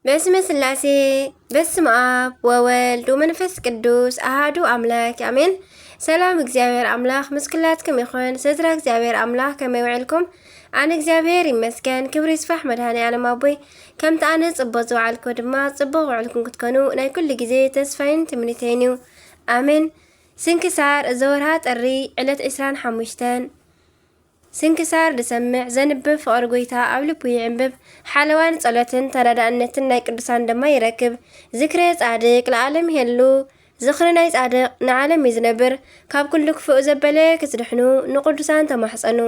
በስመ ስላሴ፣ በስመ ኣብ ወወልድ ወመንፈስ ቅዱስ ኣሃዱ ኣምላክ ኣሜን። ሰላም እግዚኣብሔር ኣምላክ ምስ ኩላትኩም ይኹን። ስድራ እግዚኣብሔር ኣምላክ ከመይ ውዕልኩም? ኣነ እግዚኣብሔር ይመስገን፣ ክብሪ ይስፋሕ መድኃኔ ዓለም ኣቦይ። ከምቲ ኣነ ጽቡቕ ዝወዓልኩ ድማ ጽቡቕ ውዕልኩም ክትኮኑ ናይ ኩሉ ግዜ ተስፋይን ትምኒተይን እዩ። ኣሜን። ስንክሳር እዚ ወርሃ ጥሪ ዕለት ዕስራን ሓሙሽተን። ስንክሳር ዝሰምዕ ዘንብብ ፍቕሪ ጎይታ ኣብ ልቡ ይዕንብብ። ሓለዋን ጸሎትን ተራዳእነትን ናይ ቅዱሳን ድማ ይረክብ። ዝክረ ጻድቅ ለዓለም ይሄሉ። ዝኽሪ ናይ ጻድቅ ንዓለም እዩ ዝነብር። ካብ ኩሉ ክፉእ ዘበለ ክትድሕኑ ንቅዱሳን ተማሕጸኑ።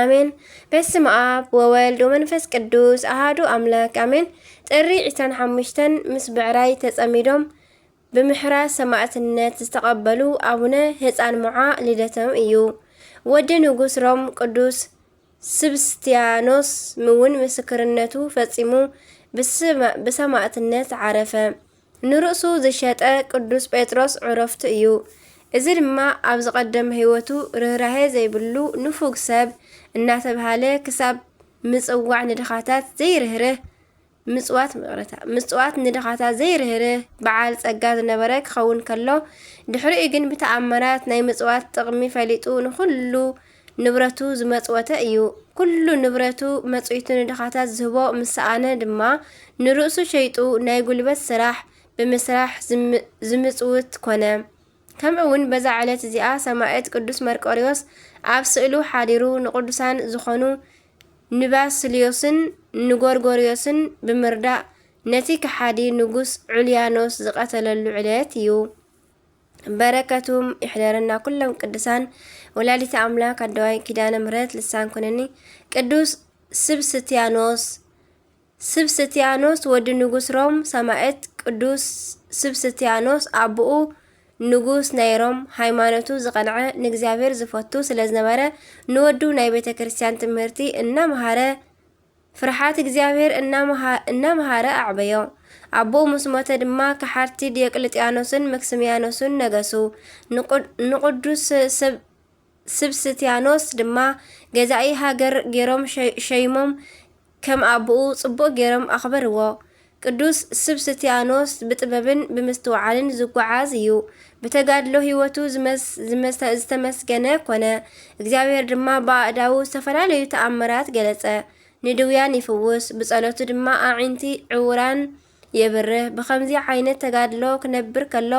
ኣሜን። በስመ ኣብ ወወልድ ወመንፈስ ቅዱስ ኣሃዱ ኣምላክ ኣሜን። ጥሪ ዕስራን ሓሙሽተን ምስ ብዕራይ ተጸሚዶም ብምሕራስ ሰማዕትነት ዝተቐበሉ ኣቡነ ህፃን ሞዓ ልደቶም እዩ። ወዲ ንጉስ ሮም ቅዱስ ስብስቲያኖስ እውን ምስክርነቱ ፈጺሙ ብስማ-፣ ብሰማዕትነት ዓረፈ። ንርእሱ ዝሸጠ ቅዱስ ጴጥሮስ ዕረፍቱ እዩ። እዚ ድማ ኣብ ዝቐደመ ህይወቱ ርህራሄ ዘይብሉ ንፉግ ሰብ እናተብሃለ ክሳብ ምጽዋዕ ንድኻታት ዘይርህርህ ምጽዋት፣ ይቕረታ፣ ምጽዋት ንድኻታት ዘይርህርህ በዓል ጸጋ ዝነበረ ክኸውን ከሎ፣ ድሕሪኡ ግን ብተኣምራት ናይ ምጽዋት ጥቕሚ ፈሊጡ ንኹሉ ንብረቱ ዝመጽወተ እዩ። ኩሉ ንብረቱ መጽዊቱ ንድኻታት ዝህቦ ምስ ሰኣነ ድማ፣ ንርእሱ ሸይጡ ናይ ጉልበት ስራሕ ብምስራሕ ዝም-፣ ዝምጽውት ኮነ። ከምኡ እውን በዛ ዕለት እዚኣ ሰማዕት ቅዱስ መርቆሪዎስ ኣብ ስእሉ ሓዲሩ ንቅዱሳን ዝኾኑ ንባስልዮስን ንጎርጎርዮስን ብምርዳእ ነቲ ከሓዲ ንጉስ ዑልያኖስ ዝቐተለሉ ዕለት እዩ። በረከቱም ይሕደረና ኩሎም ቅዱሳን። ወላዲተ ኣምላክ ኣደዋይ ኪዳነ ምሕረት ልሳን ኩነኒ። ቅዱስ ስብስቲያኖስ፣ ስብስቲያኖስ ወዲ ንጉስ ሮም ሰማዕት። ቅዱስ ስብስቲያኖስ ኣቦኡ ንጉስ ናይ ሮም ሃይማኖቱ ዝቐንዐ ንእግዚኣብሔር ዝፈቱ ስለ ዝነበረ ንወዱ ናይ ቤተ ክርስቲያን ትምህርቲ እናመሃረ ፍርሓት እግዚኣብሔር እናመሃ-፣ እናመሃረ ኣዕበዮ። ኣቦኡ ምስ ሞተ ድማ ከሓድቲ ዲዮቅልጥያኖስን መክስሚያኖስን ነገሱ። ንቁ-፣ ንቅዱስ ሰብ-፣ ስብስቲያኖስ ድማ ገዛኢ ሃገር ገይሮም ሸ-፣ ሸይሞም ከም ኣቦኡ ጽቡቕ ገይሮም ኣኽበርዎ። ቅዱስ ስብስቲያኖስ ብጥበብን ብምስትውዓልን ዝጓዓዝ እዩ። ብተጋድሎ ህይወቱ ዝመስ-፣ ዝመስ-፣ ዝተመስገነ ኮነ። እግዚኣብሔር ድማ ብኣእዳዉ ዝተፈላለዩ ተኣምራት ገለጸ። ንድውያን ይፍውስ፣ ብጸሎቱ ድማ ኣዒንቲ ዕውራን የብርህ። ብኸምዚ ዓይነት ተጋድሎ ክነብር ከሎ፣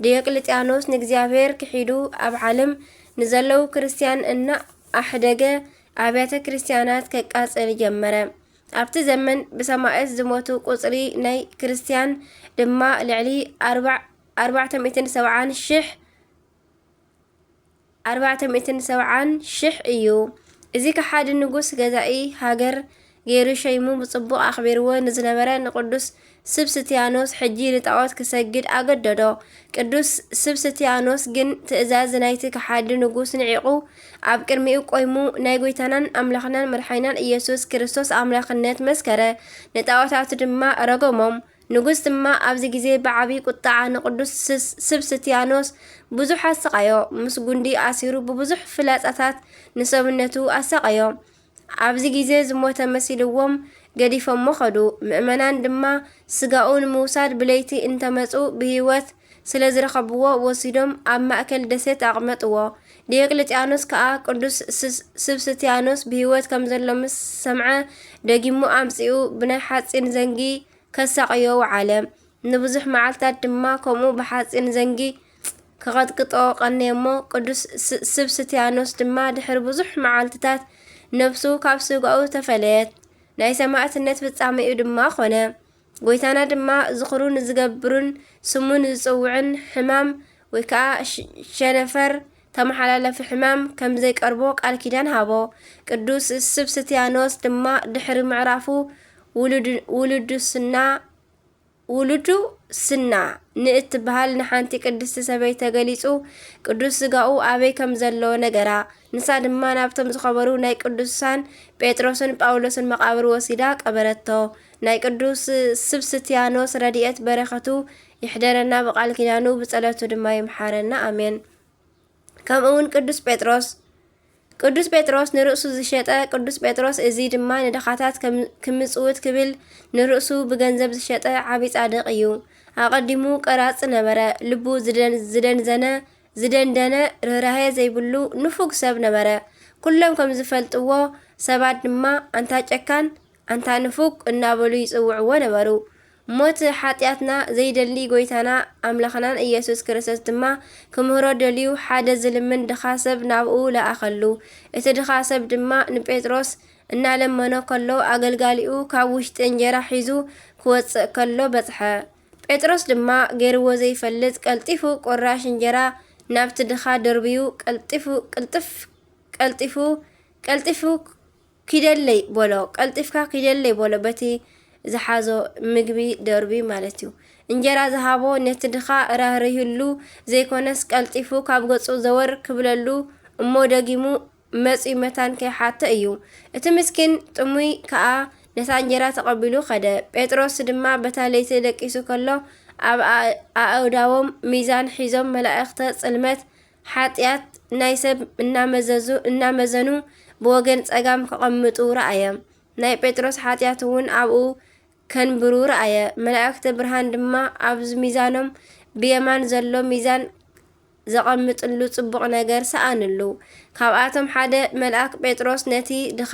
ዲዮቅልጥያኖስ ንእግዚኣብሔር ክሒዱ ኣብ ዓለም ንዘለዉ ክርስትያን እናኣሕደገ ኣብያተ ክርስትያናት ከቃጽል ጀመረ። ኣብቲ ዘመን ብሰማእት ዝሞቱ ቁጽሪ ናይ ክርስትያን ድማ ልዕሊ ኣርባዕ-፣ ኣርባዕተ ሚእትን ሰብዓን ሽሕ፣ ኣርባዕተ ሚእትን ሰብዓን ሽሕ እዩ። እዚ ከሓዲ ንጉስ ገዛኢ ሃገር ገይሩ ሸይሙ ብጽቡቕ ኣኽቢርዎ ንዝነበረ ንቅዱስ ስብስቲያኖስ ሕጂ ንጣዖት ክሰግድ ኣገደዶ። ቅዱስ ስብስቲያኖስ ግን ትእዛዝ ናይቲ ከሓዲ ንጉስ ንዒቑ ኣብ ቅድሚኡ ቆይሙ ናይ ጎይታናን ኣምላኽናን መድሓኒናን ኢየሱስ ክርስቶስ ኣምላኽነት መስከረ። ንጣዖታቱ ድማ ረገሞም። ንጉስ ድማ ኣብዚ ግዜ ብዓቢ ቁጥዓ ንቅዱስ ስስ-፣ ስብስቲያኖስ ብዙሕ ኣሰቓዮ። ምስ ጉንዲ ኣሲሩ ብብዙሕ ፍላጻታት ንሰብነቱ ኣሰቓዮ። ኣብዚ ግዜ ዝሞተ መሲልዎም ገዲፎሞ ኸዱ። ምእመናን ድማ ስጋኡ ንምውሳድ ብለይቲ እንተመጹ ብህይወት ስለ ዝረኸብዎ ወሲዶም ኣብ ማእከል ደሴት ኣቕመጥዎ። ዲዮቅልጥያኖስ ከኣ ቅዱስ ስስ-፣ ስብስቲያኖስ ብህይወት ከም ዘሎ ምስ ሰምዐ ደጊሙ ኣምጺኡ ብናይ ሓጺን ዘንጊ ከሳቕዮ ወዓለ። ንብዙሕ መዓልታት ድማ ከምኡ ብሓጺን ዘንጊ ክቐጥቅጦ ቀነየ እሞ፣ ቅዱስ ስ-፣ ስብስቲያኖስ ድማ ድሕሪ ብዙሕ መዓልትታት ነፍሱ ካብ ስጋኡ ተፈለየት። ናይ ሰማዕትነት ፍጻሜኡ ድማ ኾነ። ጎይታና ድማ ዝኽሩ ንዝገብርን ስሙ ንዝጽውዕን ሕማም ወይ ከዓ ሽ-፣ ሸነፈር ተመሓላለፊ ሕማም ከም ዘይቀርቦ ቃል ኪዳን ሃቦ። ቅዱስ ስብስቲያኖስ ድማ ድሕሪ ምዕራፉ ውሉድ-፣ ውሉድስና ውሉዱ ስና ንእትበሃል ንሓንቲ ቅድስቲ ሰበይቲ ተገሊጹ፣ ቅዱስ ስጋኡ ኣበይ ከም ዘሎ ነገራ። ንሳ ድማ ናብቶም ዝኸበሩ ናይ ቅዱሳን ጴጥሮስን ጳውሎስን መቓብር ወሲዳ ቀበረቶ። ናይ ቅዱስ ስብስቲያኖስ ረድኤት በረኸቱ ይሕደረና፣ ብቃል ኪዳኑ ብጸሎቱ ድማ ይምሓረና። ኣሜን። ከምኡ እውን ቅዱስ ጴጥሮስ፣ ቅዱስ ጴጥሮስ ንርእሱ ዝሸጠ፣ ቅዱስ ጴጥሮስ እዚ ድማ ንድኻታት ከም-፣ ክምጽውት ክብል ንርእሱ ብገንዘብ ዝሸጠ ዓቢ ጻድቕ እዩ። ኣቐዲሙ ቀራጽ ነበረ፣ ልቡ ዝደን-፣ ዝደንዘነ፣ ዝደንደነ፣ ርህራሄ ዘይብሉ ንፉግ ሰብ ነበረ። ኩሎም ከም ዝፈልጥዎ ሰባት ድማ ኣንታ ጨካን፣ ኣንታ ንፉግ እናበሉ ይጽውዕዎ ነበሩ። ሞት ሓጢኣትና ዘይደሊ ጎይታና ኣምላኽናን ኢየሱስ ክርስቶስ ድማ ክምህሮ ደልዩ ሓደ ዝልምን ድኻ ሰብ ናብኡ ለኣኸሉ። እቲ ድኻ ሰብ ድማ ንጴጥሮስ እናለመኖ ከሎ ኣገልጋሊኡ ካብ ውሽጢ እንጀራ ሒዙ ክወጽእ ከሎ በጽሐ። ጴጥሮስ ድማ ገይርዎ ዘይፈልጥ ቀልጢፉ ቁራሽ እንጀራ ናብቲ ድኻ ደርብዩ ቀልጢፉ፣ ቅልጥፍ፣ ቀልጢፉ፣ ቀልጢፉ ኪደለይ በሎ፣ ቀልጢፍካ ኪደለይ በሎ፣ በቲ ዝሓዞ ምግቢ ደርቢ ማለት እዩ። እንጀራ ዝሃቦ ነቲ ድኻ ራህሪህሉ ዘይኮነስ ቀልጢፉ ካብ ገጹ ዘወር ክብለሉ እሞ ደጊሙ መጺኡ መታን ከይሓቶ እዩ። እቲ ምስኪን ጥሙይ ከኣ ነታ እንጀራ ተቐቢሉ ኸደ። ጴጥሮስ ድማ በታ ለይቲ ደቂሱ ከሎ ኣብ ኣእ-፣ ኣእዳዎም ሚዛን ሒዞም መላእኽተ ጽልመት ሓጢኣት ናይ ሰብ እናመዘዙ፣ እናመዘኑ ብወገን ጸጋም ከቐምጡ ረኣየ። ናይ ጴጥሮስ ሓጢኣት እውን ኣብኡ ከንብሩ ረኣየ። መላእክተ ብርሃን ድማ ኣብዚ ሚዛኖም ብየማን ዘሎ ሚዛን ዘቐምጥሉ ጽቡቕ ነገር ሰኣንሉ። ካብኣቶም ሓደ መልኣክ ጴጥሮስ ነቲ ድኻ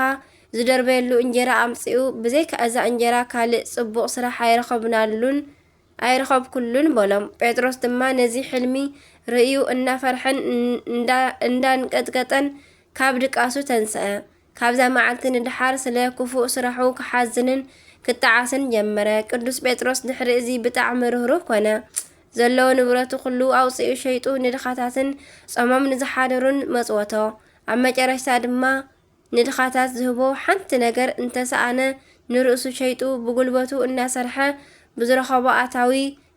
ዝደርበየሉ እንጀራ ኣምጺኡ፣ ብዘይካ እዛ እንጀራ ካልእ ጽቡቕ ስራሕ ኣይረኸብናሉን፣ ኣይረኸብኩሉን በሎም። ጴጥሮስ ድማ ነዚ ሕልሚ ርእዩ እናፈርሐን እንዳ-፣ እንዳንቀጥቀጠን ካብ ድቃሱ ተንስአ። ካብዛ መዓልቲ ንድሓር ስለ ክፉእ ስራሑ ክሓዝንን ክጠዓስን ጀመረ። ቅዱስ ጴጥሮስ ድሕሪ እዚ ብጣዕሚ ርህሩህ ኮነ። ዘለዎ ንብረቱ ኩሉ ኣውጺኡ ሸይጡ ንድኻታትን ጾሞም ንዝሓደሩን መጽወቶ። ኣብ መጨረሽታ ድማ ንድኻታት ዝህቦ ሓንቲ ነገር እንተሰኣነ ንርእሱ ሸይጡ ብጉልበቱ እናሰርሐ ብዝረኸቦ ኣታዊ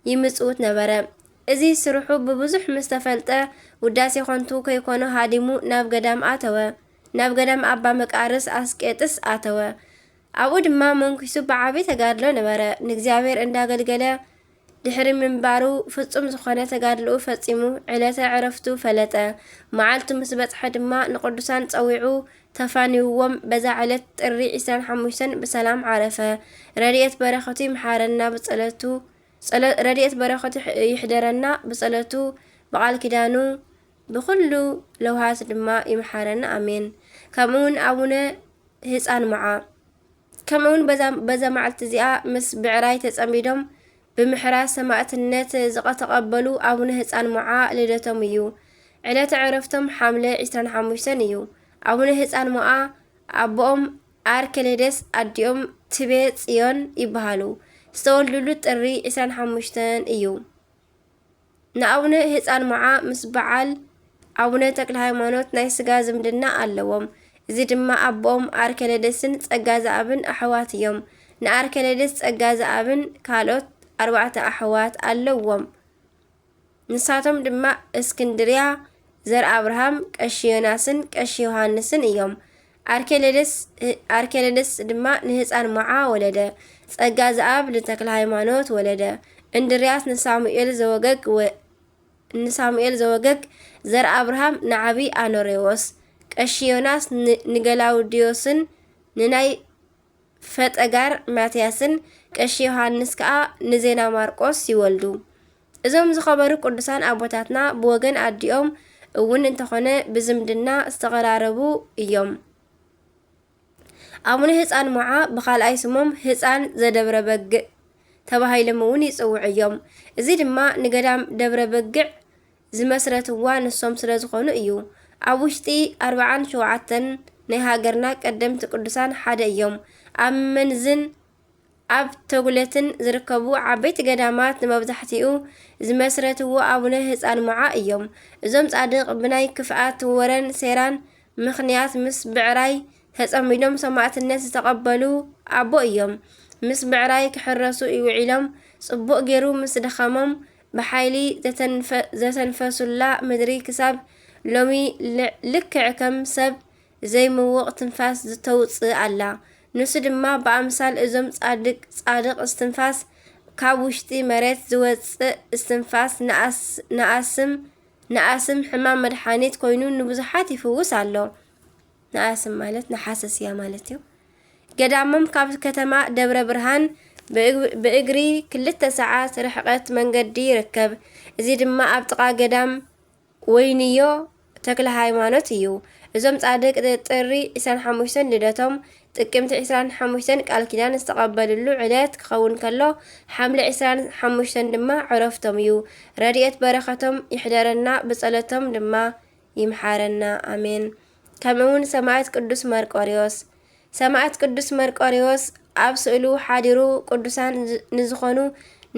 ይምጽውት ነበረ። እዚ ስርሑ ብብዙሕ ምስ ተፈልጠ ውዳሴ ኾንቱ ከይኮኖ ሃዲሙ ናብ ገዳም ኣተወ። ናብ ገዳም ኣባ መቃርስ ኣስቄጥስ ኣተወ። ኣብኡ ድማ መንኪሱ ብዓቢ ተጋድሎ ነበረ። ንእግዚኣብሔር እንዳገልገለ ድሕሪ ምንባሩ ፍጹም ዝኾነ ተጋድሎኡ ፈጺሙ ዕለተ ዕረፍቱ ፈለጠ። መዓልቱ ምስ በጽሐ ድማ ንቅዱሳን ጸዊዑ ተፋንይዎም በዛ ዕለት ጥሪ ዕስራን ሓሙሽተን ብሰላም ዓረፈ። ረድኤት በረኸቱ ይምሓረና ብጸሎቱ፣ ጸሎ-፣ ረድኤት በረኸቱ ይሕ-፣ ይሕደረና ብጸሎቱ ብቃል ኪዳኑ ብኹሉ ለውሃት ድማ ይምሓረና ኣሜን። ከምኡውን ኣቡነ ህፃን ሞዓ ከምኡውን በዛ፣ በዛ መዓልቲ እዚኣ ምስ ብዕራይ ተጸሚዶም ብምሕራስ ሰማእትነት ዝቐተቐበሉ ኣቡነ ህፃን ሞዓ ልደቶም እዩ። ዕለተ ዕረፍቶም ሓምለ ዕስራን ሓሙሽተን እዩ። ኣቡነ ህፃን ሞዓ ኣቦኦም ኣርኬሌደስ ኣዲኦም ትቤ ጽዮን ይበሃሉ። ዝተወልዱሉ ጥሪ ዕስራን ሓሙሽተን እዩ። ንኣቡነ ህፃን ሞዓ ምስ በዓል ኣቡነ ተክለ ሃይማኖት ናይ ስጋ ዝምድና ኣለዎም። እዚ ድማ ኣቦኦም ኣርኬሌደስን ጸጋ ዘኣብን ኣሕዋት እዮም። ንኣርኬሌደስ ጸጋ ዘኣብን ካልኦት ኣርባዕተ ኣሕዋት ኣለዎም። ንሳቶም ድማ እስክንድርያ፣ ዘር ኣብርሃም፣ ቀሺ ዮናስን ቀሺ ዮሃንስን እዮም። ኣርኬሌደስ፣ ኣርኬሌደስ ድማ ንህፃን ሞዓ ወለደ። ጸጋ ዘኣብ ንተክለ ሃይማኖት ወለደ። እንድርያስ ንሳሙኤል ዘወገግ ወ-፣ ንሳሙኤል ዘወገግ፣ ዘር ኣብርሃም ንዓቢ ኣኖሬዎስ፣ ቀሺ ዮናስ ን-፣ ንገላውዲዮስን ንናይ ፈጠጋር ማትያስን ቀሺ ዮሃንስ ከኣ ንዜና ማርቆስ ይወልዱ። እዞም ዝኸበሩ ቅዱሳን ኣቦታትና ብወገን ኣዲኦም እውን እንተኾነ ብዝምድና ዝተቐራረቡ እዮም። ኣቡነ ህፃን ሞዓ ብኻልኣይ ስሞም ህፃን ዘደብረ በግዕ ተባሂሎም እውን ይጽውዑ እዮም። እዚ ድማ ንገዳም ደብረ በግዕ ዝመስረትዋ ንሶም ስለ ዝኾኑ እዩ። ኣብ ውሽጢ ኣርባዓን ሸውዓተን ናይ ሃገርና ቀደምቲ ቅዱሳን ሓደ እዮም። ኣብ መንዝን ኣብ ተጉለትን ዝርከቡ ዓበይቲ ገዳማት ንመብዛሕትኡ ዝመስረትዎ ኣቡነ ህፃን ሞዓ እዮም። እዞም ጻድቕ ብናይ ክፍኣት ወረን ሴራን ምኽንያት ምስ ብዕራይ ተጸሚዶም ሰማእትነት ዝተቐበሉ ኣቦ እዮም። ምስ ብዕራይ ክሕረሱ ውዒሎም ጽቡቕ ገይሩ ምስ ደኸሞም ብሓይሊ ዘተንፈ-፣ ዘተንፈሱላ ምድሪ ክሳብ ሎሚ ል-፣ ልክዕ ከም ሰብ ዘይምውቕ ትንፋስ ዝተውጽእ ኣላ። ንሱ ድማ ብኣምሳል እዞም ጻድቅ፣ ጻድቅ እስትንፋስ ካብ ውሽጢ መሬት ዝወጽእ እስትንፋስ ንኣስ-፣ ንኣስም፣ ንኣስም ሕማም መድሓኒት ኮይኑ ንብዙሓት ይፍውስ ኣሎ። ንኣስም ማለት ንሓሰስያ ማለት እዩ። ገዳሞም ካብ ከተማ ደብረ ብርሃን ብእግ-፣ ብእግሪ ክልተ ሰዓት ርሕቀት መንገዲ ይርከብ። እዚ ድማ ኣብ ጥቓ ገዳም ወይንዮ ተክለ ሃይማኖት እዩ። እዞም ጻድቅ ጥሪ ዕስራን ሓሙሽተን ልደቶም፣ ጥቅምቲ ዕስራን ሓሙሽተን ቃል ኪዳን ዝተቐበልሉ ዕለት ክኸውን ከሎ፣ ሓምለ ዕስራን ሓሙሽተን ድማ ዕረፍቶም እዩ። ረድኤት በረኸቶም ይሕደረና፣ ብጸሎቶም ድማ ይምሓረና። ኣሜን። ከምኡ እውን ሰማዕት ቅዱስ መርቆሪዎስ። ሰማዕት ቅዱስ መርቆሪዎስ ኣብ ስእሉ ሓዲሩ ቅዱሳን ዝ-፣ ንዝኾኑ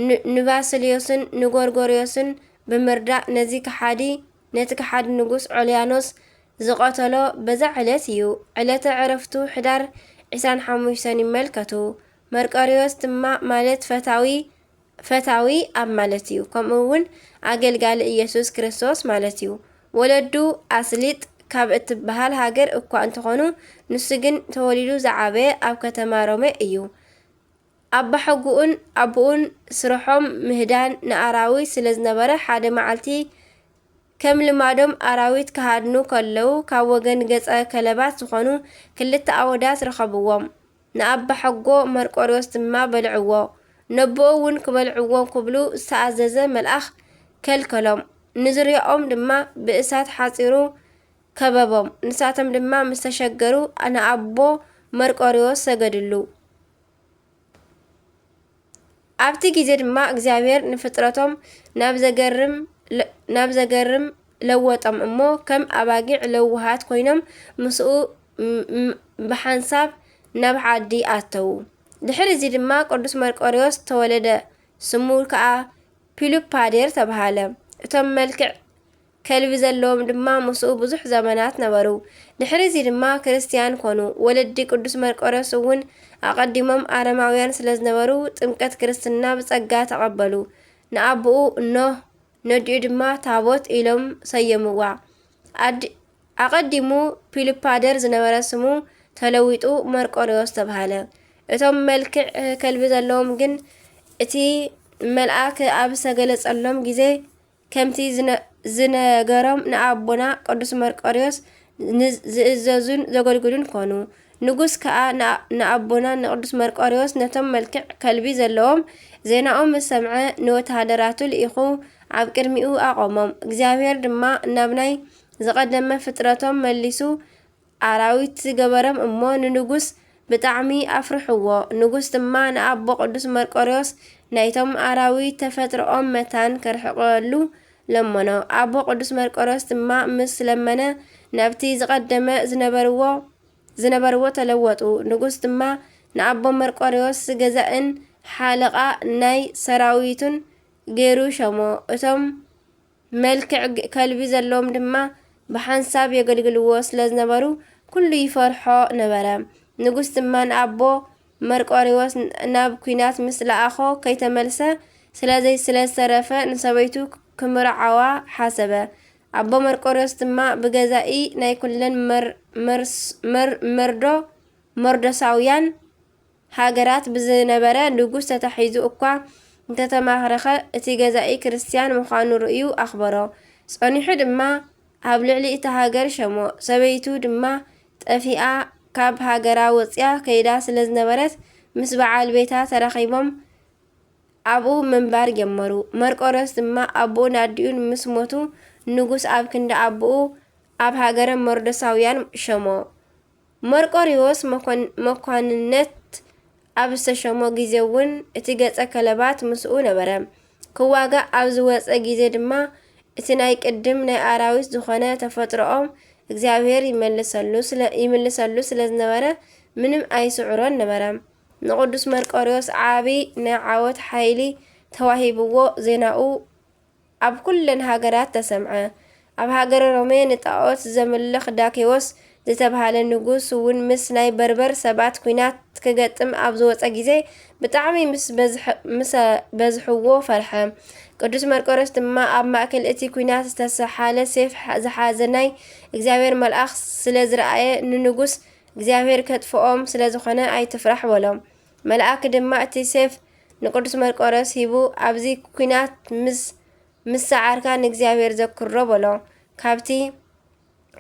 ን-፣ ንባስልዮስን ንጎርጎርዮስን ብምርዳእ ነዚ ከሓዲ፣ ነቲ ከሓዲ ንጉስ ኦልያኖስ ዝቐተሎ በዛ ዕለት እዩ። ዕለተ ዕረፍቱ ሕዳር ዕስራን ሓሙሽተን ይመልከቱ። መርቆሪዎስ ድማ ማለት ፈታዊ፣ ፈታዊ ኣብ ማለት እዩ። ከምኡ እውን ኣገልጋሊ ኢየሱስ ክርስቶስ ማለት እዩ። ወለዱ ኣስሊጥ ካብ እትበሃል ሃገር እኳ እንተኾኑ፣ ንሱ ግን ተወሊዱ ዝዓበየ ኣብ ከተማ ሮሜ እዩ። ኣባሐጉኡን ኣቦኡን ስርሖም ምህዳን ንኣራዊት ስለ ዝነበረ፣ ሓደ መዓልቲ ከም ልማዶም ኣራዊት ክሃድኑ ከለዉ፣ ካብ ወገን ገጸ ከለባት ዝኾኑ ክልተ ኣወዳት ረኸብዎም። ንኣባሐጎ መርቆሪዎስ ድማ በልዕዎ። ነቦኡ እውን ክበልዕዎም ክብሉ ዝተኣዘዘ መልኣኽ ከልከሎም። ንዙርያኦም ድማ ብእሳት ሓጺሩ ከበቦም። ንሳቶም ድማ ምስ ተሸገሩ ንኣቦ መርቆሪዎስ ሰገድሉ። ኣብቲ ግዜ ድማ እግዚኣብሔር ንፍጥረቶም ናብ ዘገርም ለ-፣ ናብ ዘገርም ለወጦም እሞ፣ ከም ኣባጊዕ ለውሃት ኮይኖም ምስኡ ም-፣ ም-፣ ብሓንሳብ ናብ ዓዲ ኣተዉ። ድሕሪ እዚ ድማ ቅዱስ መርቆሪዎስ ተወለደ። ስሙ ከኣ ፒሉፓዴር ተባሃለ። እቶም መልክዕ ከልቢ ዘለዎም ድማ ምስኡ ብዙሕ ዘመናት ነበሩ። ድሕሪ እዚ ድማ ክርስትያን ኮኑ። ወለዲ ቅዱስ መርቆሬዎስ እውን ኣቐዲሞም ኣረማውያን ስለ ዝነበሩ፣ ጥምቀት ክርስትና ብጸጋ ተቐበሉ። ንኣቦኡ ኖህ፣ ነዲኡ ድማ ታቦት ኢሎም ሰየምዋ። ኣድ-፣ ኣቐዲሙ ፒሉፓደር ዝነበረ ስሙ ተለዊጡ መርቆሬዎስ ተባሃለ። እቶም መልክዕ ከልቢ ዘለዎም ግን፣ እቲ መልኣክ ኣብ ዝተገለጸሎም ግዜ፣ ከምቲ ዝነ-፣ ዝነገሮም ንኣቦና ቅዱስ መርቆሬዎስ ን-፣ ዝእዘዙን ዘገልግሉን ኮኑ። ንጉስ ከኣ ንኣ-፣ ንኣቦና ንቅዱስ መርቆሬዎስ ነቶም መልክዕ ከልቢ ዘለዎም ዜናኦም ምስ ሰምዐ፣ ንወተሃደራቱ ልኢኹ ኣብ ቅድሚኡ ኣቖሞም። እግዚኣብሔር ድማ ናብ ናይ ዝቐደመ ፍጥረቶም መሊሱ ኣራዊት ገበሮም እሞ፣ ንንጉስ ብጣዕሚ ኣፍርሕዎ። ንጉስ ድማ ንኣቦ ቅዱስ መርቆሬዎስ ናይቶም ኣራዊት ተፈጥሮኦም መታን ከርሕቐሉ ለመኖ። ኣቦ ቅዱስ መርቆሬዎስ ድማ ምስ ለመነ፣ ናብቲ ዝቐደመ ዝነበርዎ፣ ዝነበርዎ ተለወጡ። ንጉስ ድማ ንኣቦ መርቆሬዎስ ገዛእን ሓለቓ ናይ ሰራዊቱን ገይሩ ሸሞ። እቶም መልክዕ ግ-፣ ከልቢ ዘለዎም ድማ ብሓንሳብ የገልግልዎ ስለ ዝነበሩ፣ ኩሉ ይፈርሖ ነበረ። ንጉስ ድማ ንኣቦ መርቆሬዎስ ን-፣ ናብ ኲናት ምስ ለኣኾ ከይተመልሰ ስለ ዘይ-፣ ስለ ዝተረፈ፣ ንሰበይቱ ክምርዓዋ ሓሰበ። ኣቦ መርቆሬዎስ ድማ ብገዛኢ ናይ ኩለን መር-፣ መርስ-፣ መር-፣ መርዶ-፣ መርዶሳውያን ሃገራት ብዝነበረ ንጉስ ተታሒዙ እኳ እንተተማረኸ፣ እቲ ገዛኢ ክርስትያን ምዃኑ ርእዩ ኣኽበሮ። ጸኒሑ ድማ ኣብ ልዕሊ እታ ሃገር ሸሞ። ሰበይቱ ድማ ጠፊኣ ካብ ሃገራ ወጺኣ ከይዳ ስለ ዝነበረት፣ ምስ በዓል ቤታ ተራኺቦም ኣብኡ ምንባር ጀመሩ። መርቆሬዎስ ድማ ኣቦኡን ኣዲኡን ምስ ሞቱ፣ ንጉስ ኣብ ክንዲ ኣቦኡ ኣብ ሃገረ መርዶሳውያን ሸሞ። መርቆሬዎስ መኮን-፣ መኳንነት ኣብ ዝተሸሞ ግዜ እውን እቲ ገጸ ከለባት ምስኡ ነበረ። ክዋጋእ ኣብ ዝወጸ ግዜ ድማ እቲ ናይ ቅድም ናይ ኣራዊት ዝኾነ ተፈጥሮኦም እግዚኣብሔር ይመልሰሉ ስለ-፣ ይምልሰሉ ስለ ዝነበረ ምንም ኣይስዕሮን ነበረ። ንቅዱስ መርቆሬዎስ ዓቢ ናይ ዓወት ሓይሊ ተዋሂብዎ ዜናኡ ኣብ ኩለን ሃገራት ተሰምዐ። ኣብ ሃገረ ሮሜ ንጣኦት ዘምልኽ ዳኬዎስ ዝተባህለ ንጉስ እውን ምስ ናይ በርበር ሰባት ኲናት ክገጥም ኣብ ዝወጸ ግዜ ብጣዕሚ ምስ በዝሐ-፣ ምስ በዝሕዎ ፈርሐ። ቅዱስ መርቆሬዎስ ድማ ኣብ ማእከል እቲ ኲናት ዝተሰሓለ ሴፍ ዝሓዘ ናይ እግዚኣብሔር መልኣኽ ስለ ዝረኣየ ንንጉስ እግዚኣብሔር ከጥፍኦም ስለ ዝኾነ ኣይትፍራሕ በሎ። መልኣክ ድማ እቲ ሴፍ ንቅዱስ መርቆሬዎስ ሂቡ፣ ኣብዚ ኲናት ምስ፣ ምስ ሰዓርካ ንእግዚኣብሔር ዘክሮ በሎ። ካብቲ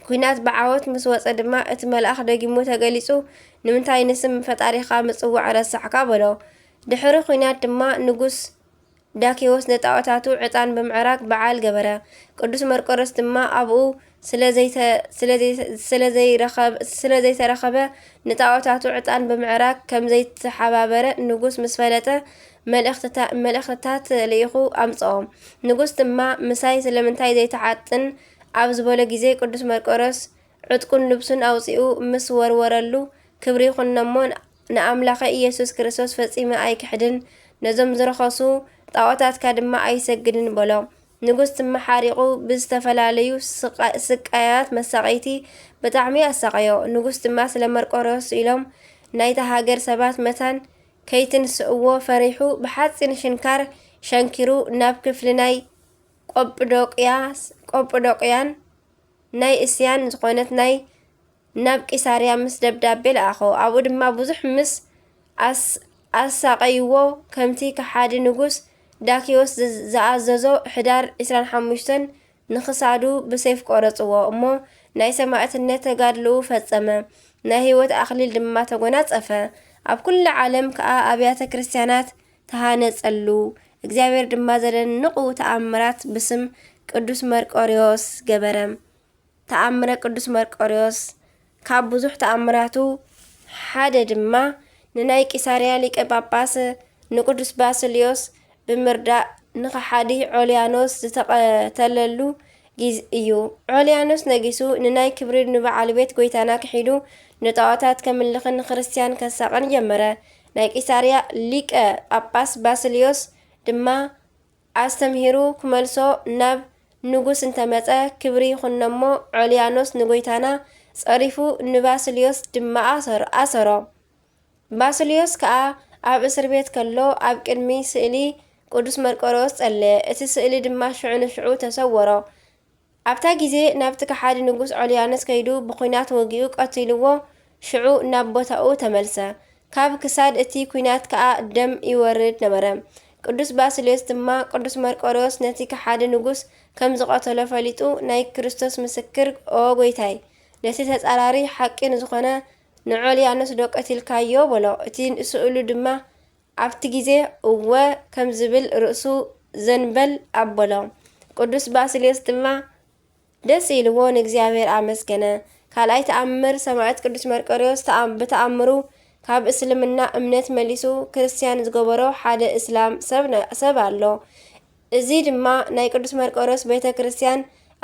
ኲናት ብዓወት ምስ ወጸ ድማ፣ እቲ መልኣኽ ደጊሙ ተገሊጹ፣ "ንምንታይ ንስም ፈጣሪኻ ምጽዋዕ ረሳዕካ?" በሎ። ድሕሪ ኲናት ድማ፣ ንጉስ ዳኪዎስ ንጣኦታቱ ዕጣን ብምዕራግ በዓል ገበረ። ቅዱስ መርቆሬዎስ ድማ ኣብኡ ስለ ዘይተ-፣ ስለ ዘይተ-፣ ስለ ዘይረኸብ-፣ ስለ ዘይተረኸበ፣ ንጣኦታቱ ዕጣን ብምዕራግ ከም ዘይተሓባበረ ንጉስ ምስ ፈለጠ፣ መልእኽትታ-፣ መልእኽትታት ልኢኹ ኣምጽኦም። ንጉስ ድማ፣ "ምሳይ ስለምንታይ ዘይትዓጥን?" ኣብ ዝበሎ ግዜ፣ ቅዱስ መርቆሬዎስ ዕጥቁን ልብሱን ኣውጺኡ ምስ ወርወረሉ፣ "ክብሪ ይኹኖ እሞ ንኣምላኸ ኢየሱስ ክርስቶስ ፈጺመ ኣይክሕድን፣ ነዞም ዝረኸሱ ጣዖታትካ ድማ ኣይሰግድን" በሎ። ንጉስ ድማ ሓሪቑ ብዝተፈላለዩ ስቃ-፣ ስቃያት መሳቐይቲ ብጣዕሚ ኣሳቐዮ። ንጉስ ድማ ስለ መርቆሬዎስ ኢሎም ናይታ ሃገር ሰባት መታን ከይትንስእዎ ፈሪሑ፣ ብሓጺን ሽንካር ሸንኪሩ ናብ ክፍሊ ናይ ቆጵዶቅያስ-፣ ቆጵዶቅያን ናይ እስያን ዝኾነት ናይ ናብ ቂሳርያ ምስ ደብዳቤ ለኣኾ። ኣብኡ ድማ ብዙሕ ምስ ኣስ-፣ ኣሳቐይዎ፣ ከምቲ ከሓዲ ንጉስ ዳኪዎስ ዝ-፣ ዝኣዘዞ፣ ሕዳር ዕስራን ሓሙሽተን ንኽሳዱ ብሴፍ ቆረጽዎ። እሞ ናይ ሰማዕትነት ተጋድሎኡ ፈጸመ። ናይ ህይወት ኣኽሊል ድማ ተጎናጸፈ። ኣብ ኩሉ ዓለም ከኣ ኣብያተ ክርስቲያናት ተሃነጸሉ። እግዚኣብሔር ድማ ዘደንቑ ተኣምራት ብስም ቅዱስ መርቆሬዎስ ገበረ። ተኣምረ ቅዱስ መርቆሬዎስ። ካብ ብዙሕ ተኣምራቱ ሓደ ድማ፣ ንናይ ቂሳርያ ሊቀ ጳጳስ ንቅዱስ ባስልዮስ ብምርዳእ፣ ንኸሓዲ ዖልያኖስ ዝተቐተለሉ ግዝ-፣ እዩ። ዖልያኖስ ነጊሱ፣ ንናይ ክብሪ ንበዓል ቤት ጐይታና ክሒዱ፣ ንጣዖታት ከምልኽን ንክርስትያን ከሳቕን ጀመረ። ናይ ቂሳርያ ሊቀ ጳጳስ ባስልዮስ ድማ ኣስተምሂሩ ክመልሶ ናብ ንጉስ እንተመጸ፣ ክብሪ ይኹኖ እሞ፣ ዖልያኖስ ንጐይታና ጸሪፉ፣ ንባስልዮስ ድማ ኣሰር-፣ ኣሰሮ። ባስልዮስ ከኣ ኣብ እስር ቤት ከሎ፣ ኣብ ቅድሚ ስእሊ ቅዱስ መርቆሬዎስ ጸለየ። እቲ ስእሊ ድማ ሽዑ ንሽዑ ተሰወሮ። ኣብታ ግዜ ናብቲ ከሓዲ ንጉስ ዖልያኖስ ከይዱ፣ ብኲናት ወጊኡ ቀቲልዎ፣ ሽዑ ናብ ቦታኡ ተመልሰ። ካብ ክሳድ እቲ ኲናት ከኣ ደም ይወርድ ነበረ። ቅዱስ ባስልዮስ ድማ፣ ቅዱስ መርቆሬዎስ ነቲ ከሓዲ ንጉስ ከም ዝቐተሎ ፈሊጡ፣ ናይ ክርስቶስ ምስክር፣ "ኦ ጐይታይ፣ ነቲ ተጻራሪ ሓቂ ንዝኾነ ንዖልያኖስ ዶ ቀቲልካዮ?" በሎ። እቲ ስእሉ ድማ ኣብቲ ግዜ "እወ" ከም ዝብል ርእሱ ዘንበል ኣበሎ። ቅዱስ ባስልዮስ ድማ ደስ ኢልዎ ንእግዚኣብሔር ኣመስገነ። ካልኣይ ተኣምር ሰማዕት ቅዱስ መርቆሬዎስ ተኣም-፣ ብተኣምሩ ካብ እስልምና እምነት መሊሱ ክርስትያን ዝገበሮ ሓደ እስላም ሰብ ነ-፣ ሰብ ኣሎ። እዚ ድማ ናይ ቅዱስ መርቆሬዎስ ቤተ ክርስትያን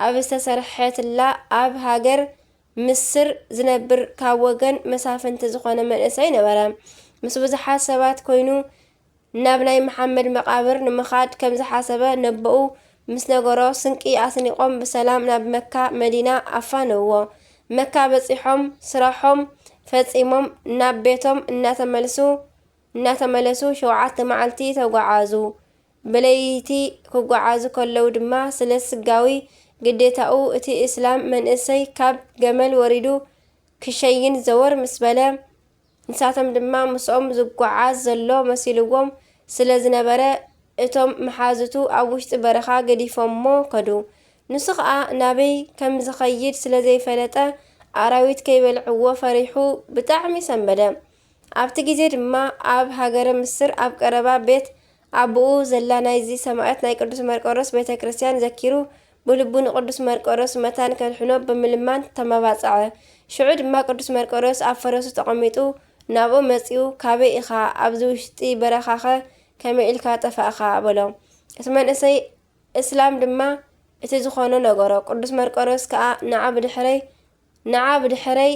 ኣብ ዝተሰርሐትላ ኣብ ሃገር ምስር ዝነብር ካብ ወገን መሳፍንቲ ዝኾነ መንእሰይ ነበረ። ምስ ብዙሓት ሰባት ኮይኑ ናብ ናይ መሓመድ መቓብር ንምኻድ ከም ዝሓሰበ ነቦኡ ምስ ነገሮ፣ ስንቂ ኣስኒቖም ብሰላም ናብ መካ መዲና ኣፋነውዎ። መካ በጺሖም ስራሖም ፈጺሞም ናብ ቤቶም እናተመልሱ፣ እናተመለሱ ሸውዓተ መዓልቲ ተጓዓዙ። ብለይቲ ክጓዓዙ ከለዉ ድማ ስለ ስጋዊ ግዴታኡ እቲ እስላም መንእሰይ ካብ ገመል ወሪዱ ክሸይን ዘወር ምስ በለ፣ ንሳቶም ድማ ምስኦም ዝጓዓዝ ዘሎ መሲልዎም ስለ ዝነበረ፣ እቶም መሓዙቱ ኣብ ውሽጢ በረኻ ገዲፎሞ ከዱ። ንሱ ኸኣ ናበይ ከም ዝኸይድ ስለ ዘይፈለጠ፣ ኣራዊት ከይበልዕዎ ፈሪሑ ብጣዕሚ ሰንበደ። ኣብቲ ግዜ ድማ ኣብ ሃገረ ምስር ኣብ ቀረባ ቤት ኣቦኡ ዘላ ናይዚ ሰማዕት ናይ ቅዱስ መርቆሬዎስ ቤተ ክርስትያን ዘኪሩ፣ ብልቡ ንቅዱስ መርቆሬዎስ መታን ከድሕኖ ብምልማን ተመባጽዐ። ሽዑ ድማ ቅዱስ መርቆሬዎስ ኣብ ፈረሱ ተቐሚጡ ናብኡ መጺኡ፣ "ካበይ ኢኻ? ኣብዚ ውሽጢ በረኻኸ ከመይ ኢልካ ጠፋእኻ?" በሎ። እቲ መንእሰይ እስላም ድማ እቲ ዝኾኖ ነገሮ። ቅዱስ መርቆሬዎስ ከኣ፣ "ንዓ ብድሕረይ፣ ንዓ ብድሕረይ፣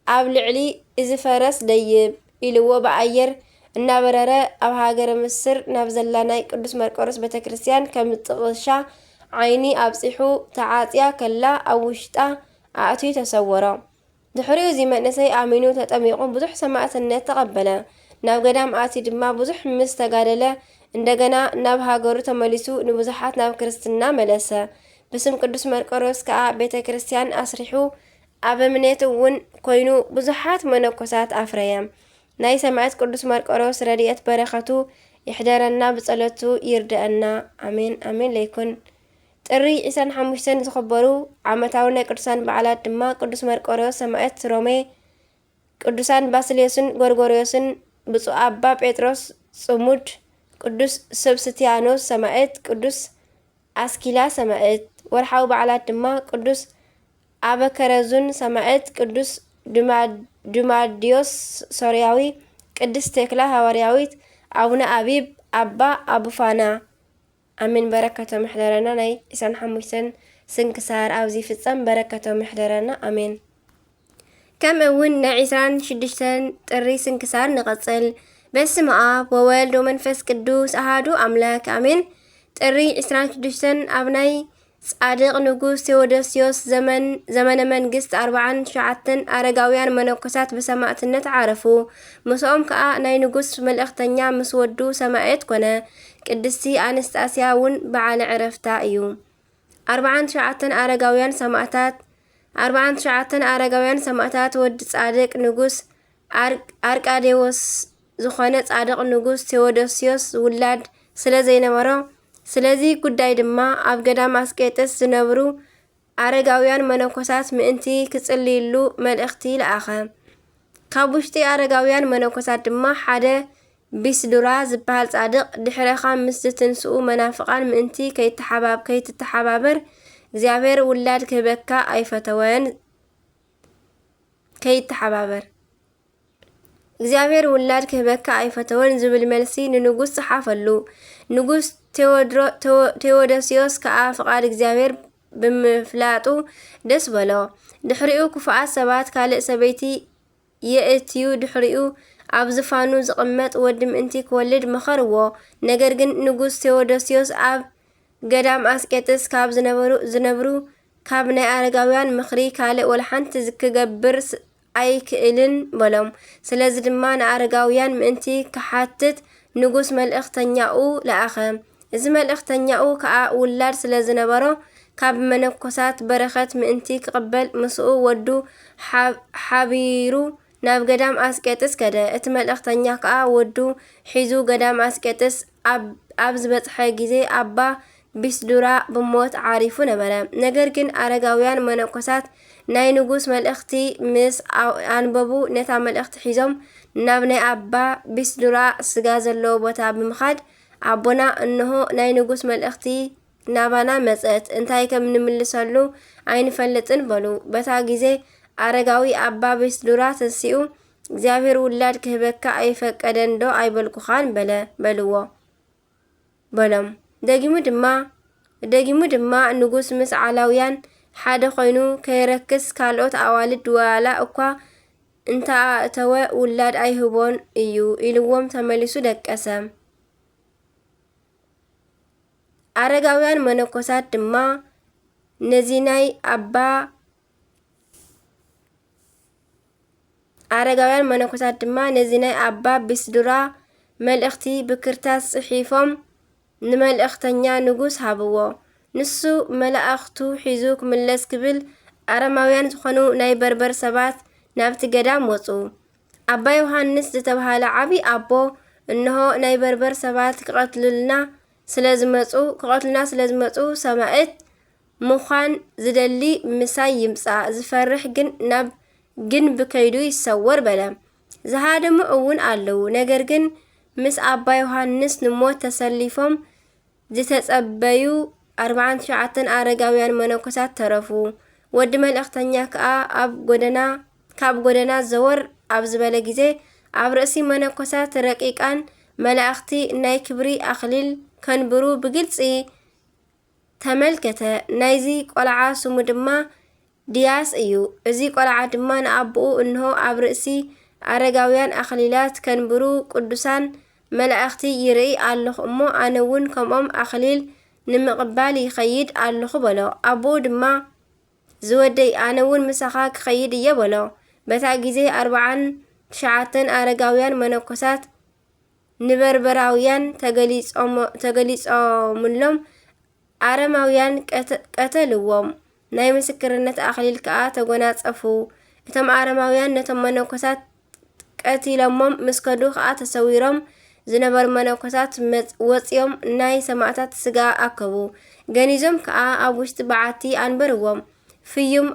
ኣብ ልዕሊ እዚ ፈረስ ደይብ" ኢልዎ ብኣየር እናበረረ ኣብ ሃገረ ምስር ናብ ዘላ ናይ ቅዱስ መርቆሬዎስ ቤተ ክርስትያን ከም ጥቕሻ ዓይኒ ኣብጺሑ፣ ተዓጽያ ከላ ኣብ ውሽጣ ኣእትዩ ተሰወሮ። ድሕሪኡ እዚ መንእሰይ ኣሚኑ ተጠሚቑ ብዙሕ ሰማዕትነት ተቐበለ። ናብ ገዳም ኣትዩ ድማ ብዙሕ ምስ ተጋደለ፣ እንደገና ናብ ሃገሩ ተመሊሱ ንብዙሓት ናብ ክርስትና መለሰ። ብስም ቅዱስ መርቆሬዎስ ከኣ ቤተ ክርስትያን ኣስሪሑ፣ ኣበምኔት እውን ኮይኑ ብዙሓት መነኮሳት ኣፍረየ። ናይ ሰማዕት ቅዱስ መርቆሬዎስ ረድኤት በረኸቱ ይሕደረና፣ ብጸሎቱ ይርድኣና። ኣሜን፣ ኣሜን ለይኩን። ጥሪ ዕስራን ሓሙሽተን ዝኽበሩ ዓመታዊ ናይ ቅዱሳን በዓላት ድማ ቅዱስ መርቆሬዎስ ሰማዕት ሮሜ፣ ቅዱሳን ባስልዮስን ጎርጎርዮስን፣ ብፁዕ ኣባ ጴጥሮስ ጽሙድ፣ ቅዱስ ሰብስቲያኖስ ሰማዕት፣ ቅዱስ ኣስኪላ ሰማዕት። ወርሓዊ በዓላት ድማ ቅዱስ ኣበከረዙን ሰማዕት፣ ቅዱስ ድማ-፣ ድማድዮስ ሶርያዊ፣ ቅድስት ቴክላ ሃዋርያዊት፣ ኣቡነ ኣቢብ፣ ኣባ ኣቡፋና። ኣሜን። በረከቶም ይሕደረና። ናይ ዕስራን ሓሙሽተን ስንክሳር ኣብዚ ይፍጸም። በረከቶም ይሕደረና። ኣሜን። ከምኡ እውን ናይ ዕስራን ሽዱሽተን ጥሪ ስንክሳር ንቐጽል። በስመ ኣብ ወወልድ ወመንፈስ ቅዱስ ኣሃዱ ኣምላክ ኣሜን። ጥሪ ዕስራን ሽዱሽተን ኣብ ናይ ጻድቕ ንጉስ ቴዎዶስዮስ ዘመን፣ ዘመነ መንግስት ኣርባዓን ትሽዓተን ኣረጋውያን መነኮሳት ብሰማዕትነት ዓረፉ። ምስኦም ከኣ ናይ ንጉስ መልእኽተኛ ምስ ወዱ ሰማዕት ኮነ። ቅድስቲ ኣነስጣስያ እውን በዓለ ዕረፍታ እዩ። ኣርባዓን ትሽዓተን ኣረጋውያን ሰማዕታት፣ ኣርባዓን ትሽዓተን ኣረጋውያን ሰማዕታት ወዲ ጻድቅ ንጉስ ኣር-፣ ኣርቃዴዎስ ዝኾነ ጻድቕ ንጉስ ቴዎዶስዮስ ውላድ ስለ ዘይነበሮ፣ ስለዚ ጉዳይ ድማ ኣብ ገዳም ኣስቄጥስ ዝነብሩ ኣረጋውያን መነኮሳት ምእንቲ ክጽልይሉ መልእኽቲ ለኣኸ። ካብ ውሽጢ ኣረጋውያን መነኮሳት ድማ ሓደ ቢስዱራ ዝበሃል ጻድቕ፣ ድሕረኻ ምስ ዝትንስኡ መናፍቓን ምእንቲ ከይተሓባብ-፣ ከይትተሓባበር እግዚኣብሔር ውላድ ክህበካ ኣይፈተወን። ከይተሓባበር እግዚኣብሔር ውላድ ክህበካ ኣይፈተወን ዝብል መልሲ ንንጉስ ጸሓፈሉ። ንጉስ ቴዎድሮ-፣ ቴዎ-፣ ቴዎዶስዮስ ከኣ ፍቓድ እግዚኣብሔር ብምፍላጡ ደስ በሎ። ድሕሪኡ ክፉኣት ሰባት ካልእ ሰበይቲ የእትዩ፣ ድሕሪኡ ኣብ ዝፋኑ ዝቕመጥ ወዲ ምእንቲ ክወልድ መኸርዎ። ነገር ግን ንጉስ ቴዎዶስዮስ ኣብ ገዳም ኣስቄጥስ ካብ ዝነበሩ፣ ዝነብሩ ካብ ናይ ኣረጋውያን ምኽሪ ካልእ ወላ ሓንቲ ክገብር ስ-፣ ኣይክእልን በሎም። ስለዚ ድማ ንኣረጋውያን ምእንቲ ክሓትት ንጉስ መልእኽተኛኡ ለኣኸ። እዚ መልእኽተኛኡ ከኣ ውላድ ስለ ዝነበሮ፣ ካብ መነኮሳት በረኸት ምእንቲ ክቕበል ምስኡ ወዱ ሓብ-፣ ሓቢሩ ናብ ገዳም ኣስቄጥስ ከደ። እቲ መልእኽተኛ ከኣ ወዱ ሒዙ ገዳም ኣስቄጥስ ኣብ፣ ኣብ ዝበጽሐ ግዜ ኣባ ቢስዱራ ብሞት ዓሪፉ ነበረ። ነገር ግን ኣረጋውያን መነኮሳት ናይ ንጉስ መልእኽቲ ምስ ኣው-፣ ኣንበቡ፣ ነታ መልእኽቲ ሒዞም ናብ ናይ ኣባ ቢስዱራ ስጋ ዘለዎ ቦታ ብምኻድ፣ ኣቦና፣ እንሆ ናይ ንጉስ መልእኽቲ ናባና መጸት፣ እንታይ ከም ንምልሰሉ ኣይንፈልጥን በሉ። በታ ግዜ ኣረጋዊ ኣባ ቢስዱራ ተንሲኡ፣ እግዚኣብሔር ውላድ ክህበካ ኣይፈቀደን ዶ ኣይበልኩኻን በለ፣ በልዎ፣ በሎም። ደጊሙ ድማ፣ ደጊሙ ድማ ንጉስ ምስ ዓላውያን ሓደ ኮይኑ ከየረክስ ካልኦት ኣዋልድ ዋላ እኳ እንተኣእተወ ውላድ ኣይህቦን እዩ ኢልዎም ተመሊሱ ደቀሰ። ኣረጋውያን መነኮሳት ድማ ነዚ ናይ ኣባ፣ ኣረጋውያን መነኮሳት ድማ ነዚ ናይ ኣባ ቢስዱራ መልእኽቲ ብክርታስ ጽሒፎም ንመልእኽተኛ ንጉስ ሃብዎ። ንሱ መላእኽቱ ሒዙ ክምለስ ክብል ኣረማውያን ዝኾኑ ናይ በርበር ሰባት ናብቲ ገዳም ወጹ። ኣባ ዮሃንስ ዝተባህለ ዓቢ ኣቦ፣ እንሆ ናይ በርበር ሰባት ክቐትሉልና ስለ ዝመጹ፣ ክቐትሉና ስለ ዝመጹ፣ ሰማእት ምዃን ዝደሊ ምሳይ ይምጻእ፣ ዝፈርሕ ግን ናብ ግንብ ከይዱ ይሰወር በለ። ዝሃደሙ እውን ኣለዉ፣ ነገር ግን ምስ ኣባ ዮሃንስ ንሞት ተሰሊፎም ዝተጸበዩ ኣርባዓን ትሽዓተን ኣረጋውያን መነኮሳት ተረፉ። ወዲ መልእኽተኛ ከኣ ኣብ ጎደና፣ ካብ ጎደና ዘወር ኣብ ዝበለ ግዜ፣ ኣብ ርእሲ መነኮሳት ረቂቃን መላእኽቲ ናይ ክብሪ ኣኽሊል ከንብሩ ብግልጺ ተመልከተ። ናይዚ ቆልዓ ስሙ ድማ ድያስ እዩ። እዚ ቆልዓ ድማ ንኣቦኡ፣ እንሆ ኣብ ርእሲ ኣረጋውያን ኣኽሊላት ከንብሩ ቅዱሳን መላእኽቲ ይርኢ ኣለኹ እሞ፣ ኣነ እውን ከምኦም ኣኽሊል ንምቕባል ይኸይድ ኣለኹ በሎ። ኣቦኡ ድማ፣ ዝወደይ፣ ኣነ እውን ምሳኻ ክኸይድ እየ በሎ። በታ ግዜ ኣርባዓን ትሽዓተን ኣረጋውያን መነኮሳት ንበርበራውያን ተገሊጾሞ-፣ ተገሊጾምሎም፣ ኣረማውያን ቀተ-፣ ቀተልዎም፣ ናይ ምስክርነት ኣኽሊል ከኣ ተጎናጸፉ። እቶም ኣረማውያን ነቶም መነኮሳት ቀቲሎሞም ምስ ከዱ ከኣ ተሰዊሮም፣ ዝነበሩ መነኮሳት መጽ-፣ ወጺኦም ናይ ሰማእታት ስጋ ኣከቡ። ገኒዞም ከኣ ኣብ ውሽጢ በዓቲ ኣንበርዎም። ፍዩም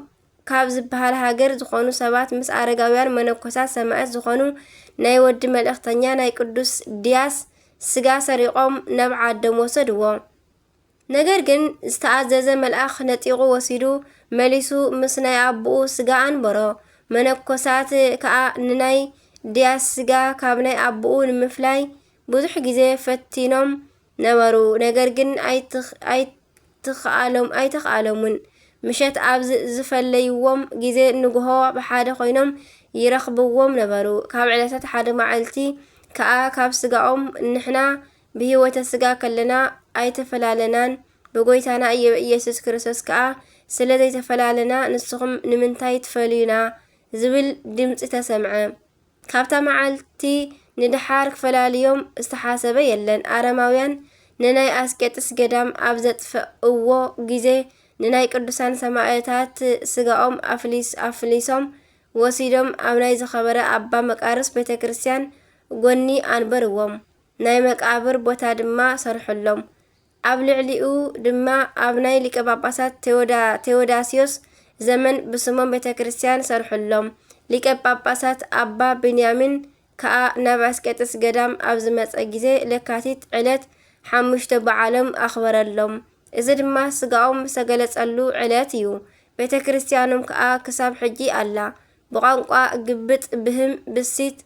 ካብ ዝበሃል ሃገር ዝኾኑ ሰባት ምስ ኣረጋውያን መነኮሳት ሰማእት ዝኾኑ ናይ ወዲ መልእኽተኛ ናይ ቅዱስ ድያስ ስጋ ሰሪቖም ናብ ዓዶም ወሰድዎ። ነገር ግን ዝተኣዘዘ መልኣኽ ነጢቑ ወሲዱ መሊሱ ምስ ናይ ኣቦኡ ስጋ ኣንበሮ። መነኮሳት ከኣ ንናይ ድያስ ስጋ ካብ ናይ ኣቦኡ ንምፍላይ ብዙሕ ግዜ ፈቲኖም ነበሩ። ነገር ግን ኣይትኽ-፣ ኣይትኽኣሎም-፣ ኣይተኽኣሎምን። ምሸት ኣብ ዝ-፣ ዝፈለይዎም ግዜ ንግሆ ብሓደ ኮይኖም ይረኽብዎም ነበሩ። ካብ ዕለታት ሓደ መዓልቲ ከኣ ካብ ስጋኦም ንሕና ብህይወተ ስጋ ከለና ኣይተፈላለናን፣ ብጎይታና ኢየ-፣ ኢየሱስ ክርስቶስ ከኣ ስለ ዘይተፈላለና ንስኹም ንምንታይ ትፈልዩና? ዝብል ድምጺ ተሰምዐ። ካብታ መዓልቲ ንደሓር ክፈላልዮም ዝተሓሰበ የለን። ኣረማውያን ንናይ ኣስቄጥስ ገዳም ኣብ ዘጥፍእዎ ግዜ ንናይ ቅዱሳን ሰማእታት ስጋኦም ኣፍሊስ-፣ ኣፍሊሶም ወሲዶም ኣብ ናይ ዝኸበረ ኣባ መቃርስ ቤተ ክርስቲያን ጎኒ ኣንበርዎም። ናይ መቃብር ቦታ ድማ ሰርሑሎም። ኣብ ልዕሊኡ ድማ ኣብ ናይ ሊቀ ጳጳሳት ቴዎዳ-፣ ቴዎዳስዮስ ዘመን ብስሞም ቤተ ክርስቲያን ሰርሑሎም። ሊቀ ጳጳሳት ኣባ ብንያሚን ከኣ ናብ ኣስቄጥስ ገዳም ኣብ ዝመጸ ግዜ ለካቲት ዕለት ሓሙሽተ በዓሎም ኣኽበረሎም። እዚ ድማ ስጋኦም ዝተገለጸሉ ዕለት እዩ። ቤተ ክርስቲያኖም ከኣ ክሳብ ሕጂ ኣላ። ብቋንቋ ግብጥ፣ ብህም፣ ብሲት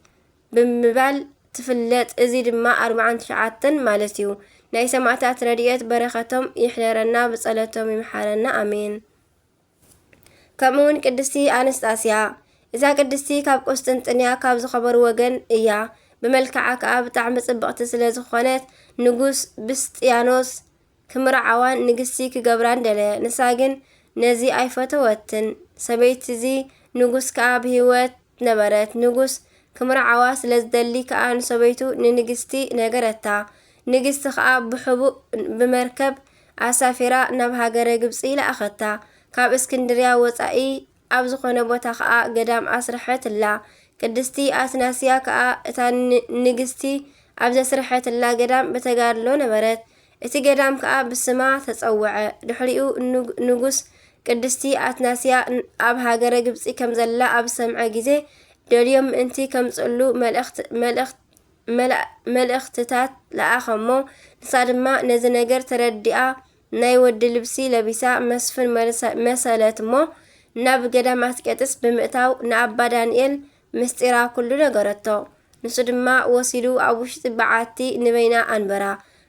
ብምባል ትፍለጥ። እዚ ድማ ኣርብዓን ትሽዓተን ማለት እዩ። ናይ ሰማእታት ረድኤት በረኸቶም ይሕደረና፣ ብጸሎቶም ይምሓረና። ኣሜን። ከምኡ እውን ቅድስቲ ኣነስጣስያ፣ እዛ ቅድስቲ ካብ ቁስጥንጥንያ ካብ ዝኸበሩ ወገን እያ። ብመልክዓ ከኣ ብጣዕሚ ጽብቕቲ ስለ ዝኾነት፣ ንጉስ ብስጥያኖስ ክምርዓዋን ንግስቲ ክገብራን ደለየ። ንሳ ግን ነዚ ኣይፈተወትን። ሰበይቲ እዚ ንጉስ ከኣ ብህይወት ነበረት። ንጉስ ክምርዓዋ ስለ ዝደሊ ከኣ ንሰበይቱ ንንግስቲ ነገረታ። ንግስቲ ከኣ ብሕቡእ ብመርከብ ኣሳፊራ ናብ ሃገረ ግብጺ ለኣኸታ። ካብ እስክንድርያ ወጻኢ ኣብ ዝኾነ ቦታ ከኣ ገዳም ኣስርሐትላ። ቅድስቲ ኣትናስያ ከኣ እታ ን-፣ ንግስቲ ኣብ ዘስርሐትላ ገዳም ብተጋድሎ ነበረት። እቲ ገዳም ከኣ ብስማ ተጸውዐ። ድሕሪኡ ንግ-፣ ንጉስ ቅድስቲ ኣትናስያ ን-፣ ኣብ ሃገረ ግብጺ ከም ዘላ ኣብ ዝሰምዐ ግዜ፣ ደልዮም ምእንቲ ከምጽእሉ መልእኽት-፣ መልእኽት-፣ መልእ-፣ መልእኽትታት ለኣኸ እሞ፣ ንሳ ድማ ነዚ ነገር ተረዲኣ፣ ናይ ወዲ ልብሲ ለቢሳ መስፍን መሰ-፣ መሰለት እሞ፣ ናብ ገዳም ኣስቄጥስ ብምእታው ንኣባ ዳንኤል ምስጢራ ኩሉ ነገረቶ። ንሱ ድማ ወሲዱ ኣብ ውሽጢ በዓቲ ንበይና ኣንበራ።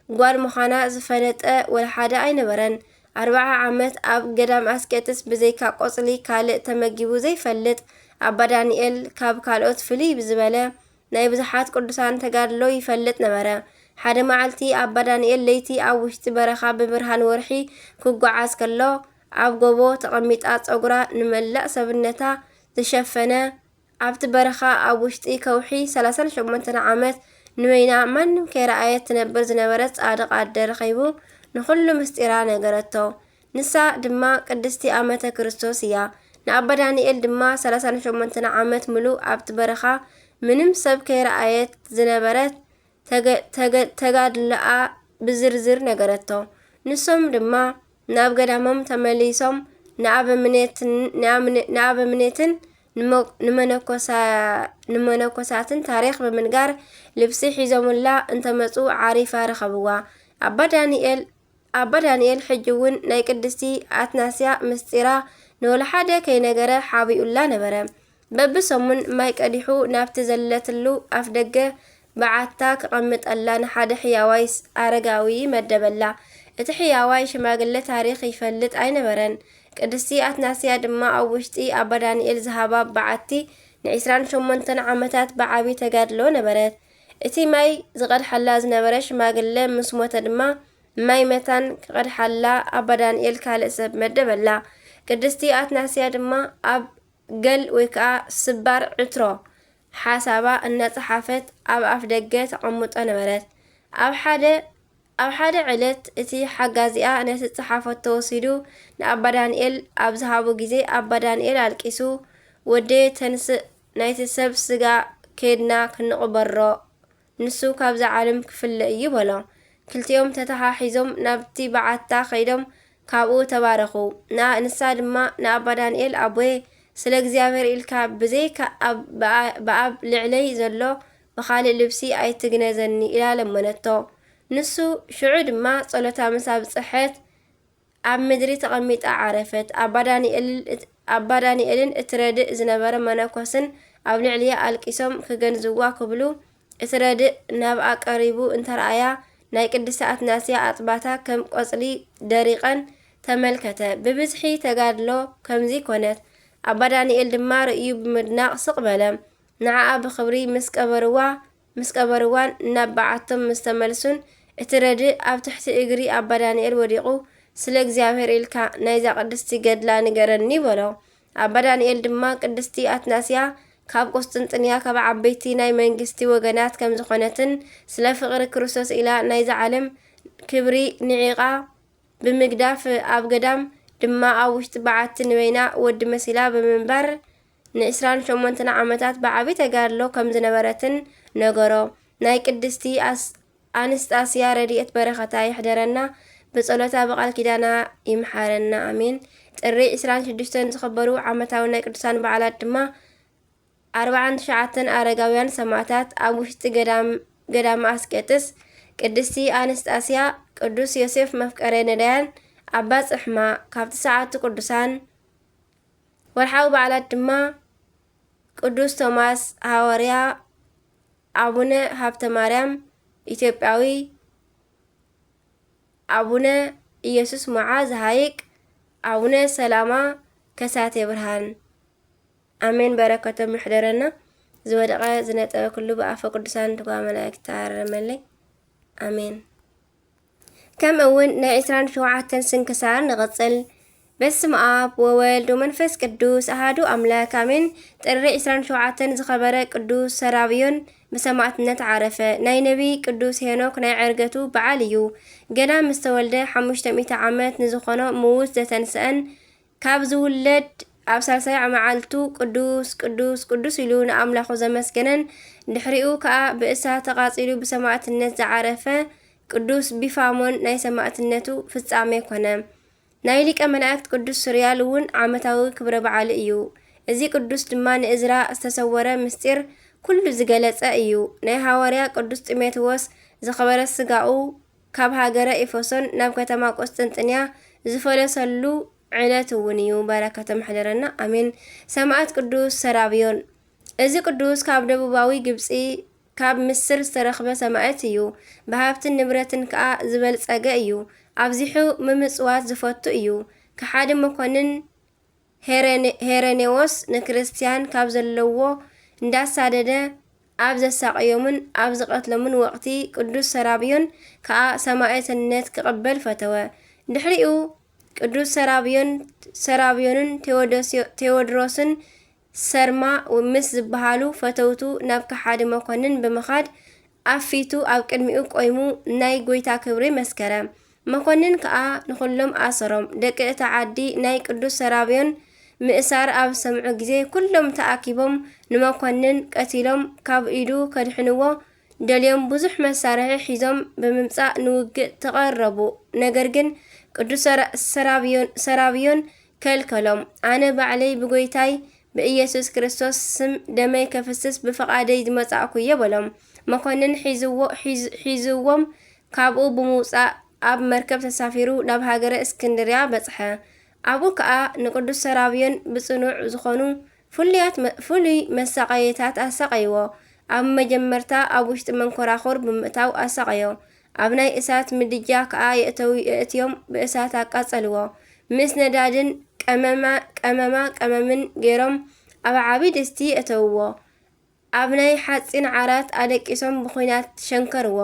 ጓል ምዃና ዝፈለጠ ወላ ሓደ ኣይነበረን። ኣርብዓ ዓመት ኣብ ገዳም ኣስቄጥስ ብዘይካ ቆጽሊ ካልእ ተመጊቡ ዘይፈልጥ ኣባ ዳንኤል ካብ ካልኦት ፍልይ ብዝበለ ናይ ብዙሓት ቅዱሳን ተጋድሎ ይፈልጥ ነበረ። ሓደ መዓልቲ ኣባ ዳንኤል ለይቲ ኣብ ውሽጢ በረኻ ብብርሃን ወርሒ ክጓዓዝ ከሎ፣ ኣብ ጎቦ ተቐሚጣ ጸጉራ ንመላእ ሰብነታ ዝሸፈነ፣ ኣብቲ በረኻ ኣብ ውሽጢ ከውሒ ሰላሳን ሸሞንተን ዓመት ንበይና ማንም ከይረኣየት ትነብር ዝነበረት ጻድቕ ኣደ ረኺቡ ንኹሉ ምስጢራ ነገረቶ። ንሳ ድማ ቅድስቲ ኣመተ ክርስቶስ እያ። ንኣባ ዳንኤል ድማ ሰላሳን ሸሞንተን ዓመት ምሉእ ኣብቲ በረኻ ምንም ሰብ ከይረኣየት ዝነበረት ተገ-፣ ተገ-፣ ተጋድሎኣ ብዝርዝር ነገረቶ። ንሶም ድማ ናብ ገዳሞም ተመሊሶም ንኣበምኔትን፣ ንኣምነ-፣ ንኣበምኔትን ንመ-፣ ንመነኮሳ-፣ ንመነኮሳትን ታሪኽ ብምንጋር ልብሲ ሒዞሙላ እንተመጹ ዓሪፋ ረኸብዋ። ኣባ ዳንኤል፣ ኣባ ዳንኤል ሕጂ እውን ናይ ቅድስቲ ኣትናስያ ምስጢራ ንወላ ሓደ ከይነገረ ሓቢኡላ ነበረ። በብሰሙን ማይ ቀዲሑ ናብቲ ዘለትሉ ኣፍደገ በዓታ ክቐምጠላ ንሓደ ሕያዋይ ስ-፣ ኣረጋዊ መደበላ። እቲ ሕያዋይ ሽማግለ ታሪኽ ይፈልጥ ኣይነበረን። ቅድስቲ ኣትናስያ ድማ ኣብ ውሽጢ ኣባ ዳንኤል ዝሃባ በዓቲ ንዒስራን ሸሞንተን ዓመታት ብዓቢ ተጋድሎ ነበረት። እቲ ማይ ዝቐድሓላ ዝነበረ ሽማግለ ምስ ሞተ ድማ ማይ መታን ክቐድሓላ ኣባ ዳንኤል ካልእ ሰብ መደበላ። ቅድስቲ ኣትናስያ ድማ ኣብ ገል ወይ ከኣ ስባር ዕትሮ ሓሳባ እናጸሓፈት ኣብ ኣፍ ደገ ተቐምጦ ነበረት። ኣብ ሓደ፣ ኣብ ሓደ ዕለት እቲ ሓጋዚኣ ነቲ ዝጸሓፈቶ ወሲዱ ንኣባ ዳንኤል ኣብ ዝሃቦ ግዜ፣ ኣባ ዳንኤል ኣልቂሱ፣ "ወደየ ተንስእ፣ ናይቲ ሰብ ስጋ ኬድና ክንቕበሮ" ንሱ ካብዛ ዓለም ክፍለ እዩ በሎ። ክልቲኦም ተተሓሒዞም ናብቲ በዓታ ከይዶም ካብኡ ተባረኹ። ንኣ-፣ ንሳ ድማ ንኣባ ዳንኤል፣ ኣቦየ፣ ስለ እግዚኣብሔር ኢልካ ብዘይካ ኣብ፣ ብኣ-፣ ብኣብ ልዕለይ ዘሎ ብኻልእ ልብሲ ኣይትግነዘኒ ኢላ ለመነቶ። ንሱ ሽዑ ድማ ጸሎታ ምስ ኣብጽሐት ኣብ ምድሪ ተቐሚጣ ዓረፈት። ኣባ ዳንኤል-፣ ኣባ ዳንኤልን እቲ ረድእ ዝነበረ መነኮስን ኣብ ልዕሊኣ ኣልቂሶም ክገንዝዋ ክብሉ፣ እቲ ረድእ ናብኣ ቀሪቡ እንተረኣያ፣ ናይ ቅድስቲ ኣትናስያ ኣጽባታ ከም ቆጽሊ ደሪቐን ተመልከተ። ብብዝሒ ተጋድሎ ከምዚ ኮነት። ኣባ ዳንኤል ድማ ርእዩ ብምድናቕ ስቕ በለ። ንዓኣ ብኽብሪ ምስ ቀበርዋ፣ ምስ ቀበርዋን ናብ በዓቶም ምስ ተመልሱን፣ እቲ ረድእ ኣብ ትሕቲ እግሪ ኣባ ዳንኤል ወዲቑ፣ ስለ እግዚኣብሔር ኢልካ ናይዛ ቅድስቲ ገድላ ንገረኒ በሎ። ኣባ ዳንኤል ድማ ቅድስቲ ኣትናስያ ካብ ቁስጥንጥንያ ካብ ዓበይቲ ናይ መንግስቲ ወገናት ከም ዝኾነትን ስለ ፍቕሪ ክርስቶስ ኢላ ናይዛ ዓለም ክብሪ ንዒቓ ብምግዳፍ ኣብ ገዳም ድማ ኣብ ውሽጢ በዓቲ ንበይና ወዲ መሲላ ብምንባር ንዕስራን ሸሞንተን ዓመታት ብዓቢ ተጋድሎ ከም ዝነበረትን ነገሮ። ናይ ቅድስቲ ኣስ-፣ ኣንስጣስያ ረድኤት በረኸታ ይሕደረና፣ ብጸሎታ ብቓል ኪዳና ይምሓረና፣ ኣሜን። ጥሪ ዕስራን ሽዱሽተን ዝኽበሩ ዓመታዊ ናይ ቅዱሳን በዓላት ድማ ኣርባዓን ትሽዓተን ኣረጋውያን ሰማዕታት ኣብ ውሽጢ ገዳም፣ ገዳመ ኣስቄጥስ፣ ቅድስቲ ኣንስጣስያ፣ ቅዱስ ዮሴፍ መፍቀሬ ነዳያን፣ ኣባ ጽሕማ፣ ካብ ትስዓቱ ቅዱሳን። ወርሓዊ በዓላት ድማ ቅዱስ ቶማስ ሃዋርያ፣ ኣቡነ ሃብተ ማርያም ኢትዮጵያዊ፣ ኣቡነ ኢየሱስ ሞዓ ዘሃይቅ፣ ኣቡነ ሰላማ ከሳቴ ብርሃን። ኣሜን። በረከቶም ይሕደረና። ዝወደቐ ዝነጠበ ኩሉ ብኣፈ ቅዱሳን ትጓ መላእክት ተኣረመለይ። ኣሜን። ከምኡ እውን ናይ ዕስራን ሸውዓተን ስንክሳር ንቐጽል። በስመ ኣብ ወወልድ ወመንፈስ ቅዱስ ኣሃዱ ኣምላክ ኣሜን። ጥሪ ዕስራን ሸውዓተን ዝኸበረ ቅዱስ ሰራብዮን ብሰማዕትነት ዓረፈ። ናይ ነቢይ ቅዱስ ሄኖክ ናይ ዕርገቱ በዓል እዩ። ገና ምስ ተወልደ ሓሙሽተ ሚእቲ ዓመት ንዝኾኖ ምዉት ዘተንስአን ካብ ዝውለድ ኣብ ሳልሳይ መዓልቱ ቅዱስ፣ ቅዱስ፣ ቅዱስ ኢሉ ንኣምላኹ ዘመስገነን፣ ድሕሪኡ ከኣ ብእሳት ተቓጺሉ ብሰማዕትነት ዝዓረፈ ቅዱስ ቢፋሞን ናይ ሰማዕትነቱ ፍጻሜ ኮነ። ናይ ሊቀ መላእክት ቅዱስ ሱርያል እውን ዓመታዊ ክብረ በዓሉ እዩ። እዚ ቅዱስ ድማ ንእዝራ ዝተሰወረ ምስጢር ኩሉ ዝገለጸ እዩ። ናይ ሃዋርያ ቅዱስ ጢሞቴዎስ ዝኸበረ ስጋኡ ካብ ሃገረ ኤፌሶን ናብ ከተማ ቁስጥንጥንያ ዝፈለሰሉ ዕለት እውን እዩ። በረከቶም ይሕደረና። ኣሜን። ሰማዕት ቅዱስ ሰራብዮን። እዚ ቅዱስ ካብ ደቡባዊ ግብጺ፣ ካብ ምስር ዝተረኽበ ሰማዕት እዩ። ብሃብትን ንብረትን ከኣ ዝበልጸገ እዩ። ኣብዚሑ ምምጽዋት ዝፈቱ እዩ። ከሓዲ መኮንን ሄሬኔ-፣ ሄሬኔዎስ ንክርስትያን ካብ ዘለዎ እንዳሳደደ ኣብ ዘሳቐዮምን ኣብ ዝቐትሎምን ወቕቲ፣ ቅዱስ ሰራብዮን ከኣ ሰማዕትነት ክቕበል ፈተወ። ድሕሪኡ ቅዱስ ሰራብዮን፣ ሰራብዮንን ቴዎዶስዮ-፣ ቴዎድሮስን ሰርማ ምስ ዝበሃሉ ፈተውቱ ናብ ከሓዲ መኮንን ብምኻድ ኣብ ፊቱ ኣብ ቅድሚኡ ቆይሙ ናይ ጐይታ ክብሪ መስከረ። መኮንን ከኣ ንኹሎም ኣሰሮም። ደቂ እታ ዓዲ ናይ ቅዱስ ሰራብዮን ምእሳር ኣብ ዝሰምዑ ግዜ፣ ኩሎም ተኣኪቦም ንመኮንን ቀቲሎም ካብ ኢዱ ከድሕንዎ ደልዮም ብዙሕ መሳርሒ ሒዞም ብምምጻእ ንውግእ ተቐረቡ። ነገር ግን ቅዱስ ሰራ-፣ ሰራብዮን፣ ሰራብዮን ከልከሎም። ኣነ ባዕለይ ብጎይታይ ብኢየሱስ ክርስቶስ ስም ደመይ ከፍስስ ብፍቓደይ ዝመጻእኩ እየ በሎም። መኮንን ሒዝዎ-፣ ሒዝ-፣ ሒዝዎም ካብኡ ብምውጻእ ኣብ መርከብ ተሳፊሩ ናብ ሃገረ እስክንድርያ በጽሐ። ኣብኡ ከኣ ንቅዱስ ሰራብዮን ብጽኑዕ ዝኾኑ ፍሉያት መ-፣ ፍሉይ መሳቐይታት ኣሳቐይዎ። ኣብ መጀመርታ ኣብ ውሽጢ መንኮራኹር ብምእታው ኣሳቐዮ። ኣብ ናይ እሳት ምድጃ ከኣ የእተው-፣ የእትዮም ብእሳት ኣቃጸልዎ። ምስ ነዳድን ቀመማ፣ ቀመማ ቀመምን ገይሮም ኣብ ዓቢ ድስቲ የእተውዎ። ኣብ ናይ ሓጺን ዓራት ኣደቂሶም ብኹናት ሸንከርዎ።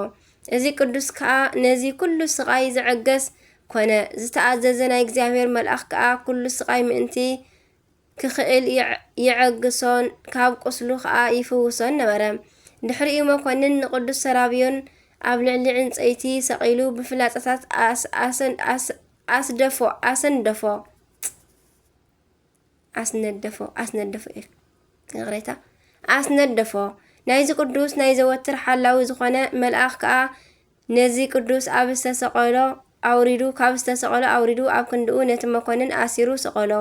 እዚ ቅዱስ ከኣ ነዚ ኩሉ ስቓይ ዝዕገስ ኮነ። ዝተኣዘዘ ናይ እግዚኣብሔር መልኣኽ ከኣ ኩሉ ስቓይ ምእንቲ ክኽእል ይዕ-፣ ይዕግሶን ካብ ቁስሉ ከኣ ይፍውሶን ነበረ። ድሕሪኡ መኮንን ንቅዱስ ሰራብዮን ኣብ ልዕሊ ዕንጸይቲ ሰቒሉ ብፍላጻታት ኣስ-፣ ኣሰን-፣ ኣስ-፣ ኣስደፎ፣ ኣሰንደፎ። ኣስነደፎ፣ ኣስነደፎ ኢል-፣ ይቕሬታ፣ ኣስነደፎ። ናይዚ ቅዱስ ናይ ዘወትር ሓላዊ ዝኾነ መልኣኽ ከኣ ነዚ ቅዱስ ኣብ ዝተሰቐሎ ኣውሪዱ፣ ካብ ዝተሰቐሎ ኣውሪዱ፣ ኣብ ክንድኡ ነቲ መኮንን ኣሲሩ ሰቐሎ።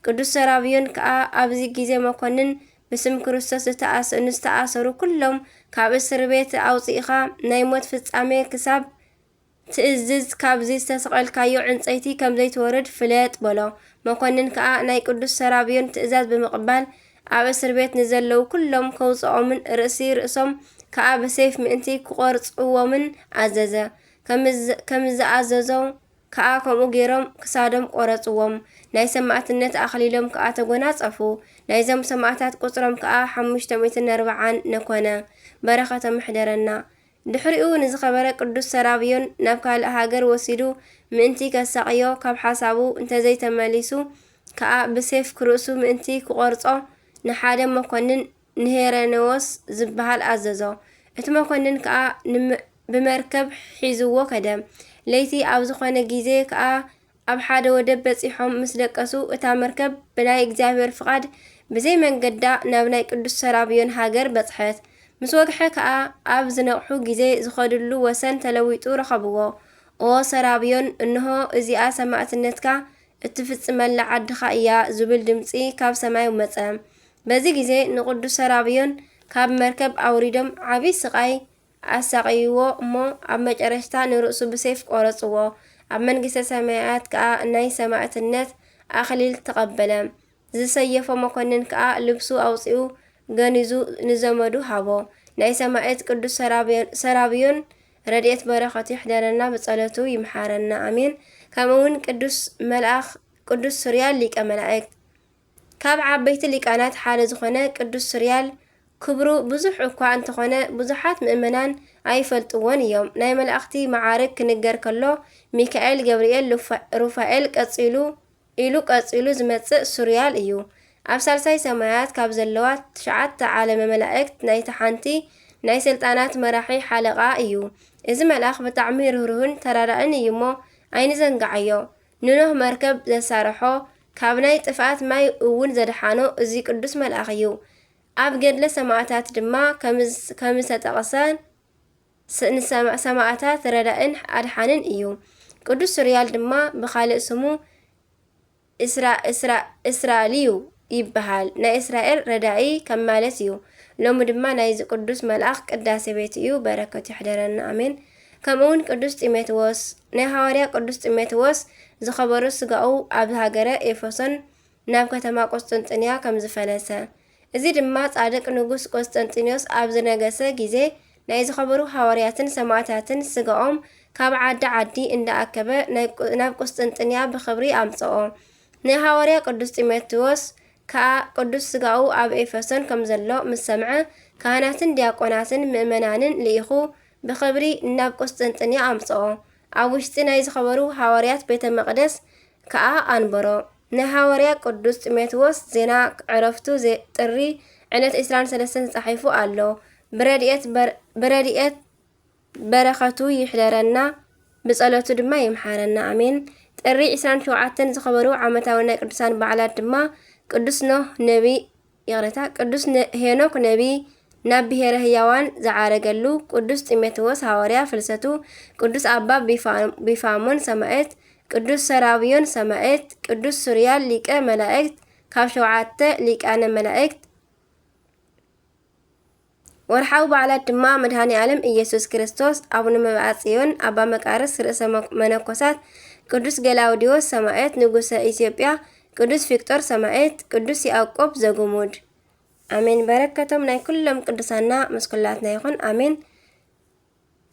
ቅዱስ ሰራብዮን ከኣ ኣብዚ ግዜ መኮንን ብስም ክርስቶስ ዝተኣስ-፣ ንዝተኣሰሩ ኩሎም ካብ እስር ቤት ኣውጺእኻ ናይ ሞት ፍጻሜ ክሳብ ትእዝዝ፣ ካብዚ ዝተሰቐልካዮ ዕንጸይቲ ከም ዘይትወርድ ፍለጥ በሎ። መኮንን ከኣ ናይ ቅዱስ ሰራብዮን ትእዛዝ ብምቕባል ኣብ እስር ቤት ንዘለዉ ኩሎም ከውጽኦምን ርእሲ ርእሶም ከኣ ብሴፍ ምእንቲ ክቖርጽዎምን ኣዘዘ። ከምዝ-፣ ከምዝኣዘዞ ከኣ ከምኡ ገይሮም ክሳዶም ቆረጽዎም። ናይ ሰማዕትነት ኣኽሊሎም ከኣ ተጎናጸፉ። ናይዞም ሰማዕታት ቁጽሮም ከኣ ሓሙሽተ ሚእትን ኣርባዓን ነኮነ። በረኸቶም ይሕደረና። ድሕሪኡ ንዝኸበረ ቅዱስ ሰራብዮን ናብ ካልእ ሃገር ወሲዱ ምእንቲ ከሳቕዮ ካብ ሓሳቡ እንተዘይተመሊሱ ከኣ ብሴፍ ርእሱ ምእንቲ ክቖርጾ ንሓደ መኮንን ንሄረኔዎስ ዝበሃል ኣዘዞ። እቲ መኮንን ከኣ ንመ-፣ ብመርከብ ሒዝዎ ከደ። ለይቲ ኣብ ዝኾነ ግዜ ከኣ ኣብ ሓደ ወደብ በጺሖም ምስ ደቀሱ፣ እታ መርከብ ብናይ እግዚኣብሔር ፍቓድ ብዘይ መንገዳ ናብ ናይ ቅዱስ ሰራብዮን ሃገር በጽሐት። ምስ ወግሐ ከኣ ኣብ ዝነቕሑ ግዜ ዝኸድሉ ወሰን ተለዊጡ ረኸብዎ። "ኦ ሰራብዮን፣ እንሆ እዚኣ ሰማዕትነትካ እትፍጽመላ ዓድኻ እያ" ዝብል ድምጺ ካብ ሰማይ መጸ። በዚ ግዜ ንቅዱስ ሰራብዮን ካብ መርከብ ኣውሪዶም ዓቢ ስቓይ ኣሳቐይዎ እሞ ኣብ መጨረሽታ ንርእሱ ብሴፍ ቆረጽዎ። ኣብ መንግስተ ሰማያት ከኣ ናይ ሰማዕትነት ኣኽሊል ተቐበለ። ዝሰየፎ መኮንን ከኣ ልብሱ ኣውጺኡ ገኒዙ ንዘመዱ ሃቦ። ናይ ሰማዕት ቅዱስ ሰራብዮ-፣ ሰራብዮን ረድኤት በረኸቱ ይሕደረና፣ ብጸሎቱ ይምሓረና፣ ኣሜን። ከምኡ እውን ቅዱስ መልኣኽ ቅዱስ ሱርያል ሊቀ መላእክት፣ ካብ ዓበይቲ ሊቃናት ሓደ ዝኾነ ቅዱስ ሱርያል ክብሩ ብዙሕ እኳ እንተኾነ፣ ብዙሓት ምእመናን ኣይፈልጥዎን እዮም። ናይ መላእኽቲ መዓርግ ክንገር ከሎ፣ ሚካኤል፣ ገብርኤል፣ ሉፋ-፣ ሩፋኤል ቀጺሉ፣ ኢሉ ቀጺሉ ዝመጽእ ሱርያል እዩ። ኣብ ሳልሳይ ሰማያት ካብ ዘለዋ ትሽዓተ ዓለመ መላእክት ናይታ ሓንቲ ናይ ስልጣናት መራሒ ሓለቓ እዩ። እዚ መልኣኽ ብጣዕሚ ርህሩህን ተራዳእን እዩ እሞ ኣይንዘንግዓዮ። ንኖህ መርከብ ዘሳርሖ፣ ካብ ናይ ጥፍኣት ማይ እውን ዘድሓኖ እዚ ቅዱስ መልኣኽ እዩ። ኣብ ገድለ ሰማእታት ድማ ከም-፣ ከም ዝተጠቕሰ ስ-፣ ንሰማ-፣ ሰማእታት ረዳእን ኣድሓንን እዩ። ቅዱስ ሱርያል ድማ ብኻልእ ስሙ እስራ-፣ እስራ-፣ እስራልዩ ይበሃል። ናይ እስራኤል ረዳኢ ከም ማለት እዩ። ሎሚ ድማ ናይዚ ቅዱስ መልኣኽ ቅዳሴ ቤት እዩ። በረከቱ ይሕደረና፣ ኣሜን። ከምኡ እውን ቅዱስ ጢሞቴዎስ፣ ናይ ሃዋርያ ቅዱስ ጢሞቴዎስ ዝኸበሩ ስጋኡ ኣብ ሃገረ ኤፌሶን ናብ ከተማ ቁስጥንጥንያ ከም ዝፈለሰ፣ እዚ ድማ ጻድቅ ንጉስ ቆስጠንጢኖስ ኣብ ዝነገሰ ግዜ ናይ ዝኸበሩ ሃዋርያትን ሰማእታትን ስጋኦም ካብ ዓዲ ዓዲ እንዳኣከበ ናይ ቁ-፣ ናብ ቁስጥንጥንያ ብኽብሪ ኣምጽኦ። ንሃዋርያ ቅዱስ ጢሞቴዎስ ከኣ ቅዱስ ስጋኡ ኣብ ኤፌሶን ከም ዘሎ ምስ ሰምዐ፣ ካህናትን ዲያቆናትን ምእመናንን ልኢኹ ብኽብሪ ናብ ቁስጥንጥንያ ኣምጽኦ። ኣብ ውሽጢ ናይ ዝኸበሩ ሃዋርያት ቤተ መቕደስ ከኣ ኣንበሮ። ናይ ሃዋርያ ቅዱስ ጢሞቴዎስ ዜና ዕረፍቱ ዜ-፣ ጥሪ ዕለት ዕስራን ሰለስተን ተጻሒፉ ኣሎ። ብረድኤት በር-፣ ብረድኤት በረኸቱ ይሕደረና፣ ብጸሎቱ ድማ ይምሓረና። ኣሜን። ጥሪ ዕስራን ሸውዓተን ዝኸበሩ ዓመታዊ ናይ ቅዱሳን በዓላት ድማ ቅዱስ ኖህ ነቢ፣ ይቕሬታ፣ ቅዱስ ነ-፣ ሄኖክ ነቢ ናብ ብሔረ ህያዋን ዝዓረገሉ፣ ቅዱስ ጢሞቴዎስ ሃዋርያ ፍልሰቱ፣ ቅዱስ ኣባ ቢፋ-፣ ቢፋሞን ሰማዕት፣ ቅዱስ ሰራብዮን ሰማዕት፣ ቅዱስ ሱርያል ሊቀ መላእክት፣ ካብ ሸውዓተ ሊቃነ መላእክት፣ ወርሓዊ በዓላት ድማ መድኃኔ ዓለም ኢየሱስ ክርስቶስ፣ ኣቡነ መብዓ ጽዮን፣ ኣባ መቃርስ ርእሰ መ-፣ መነኮሳት፣ ቅዱስ ገላውዲዮስ ሰማዕት ንጉሰ ኢትዮጵያ፣ ቅዱስ ፊቅጦር ሰማዕት፣ ቅዱስ ያዕቆብ ዘጉሙድ። ኣሜን። በረከቶም ናይ ኩሎም ቅዱሳና ምስ ኩላትና ይኹን። ኣሜን።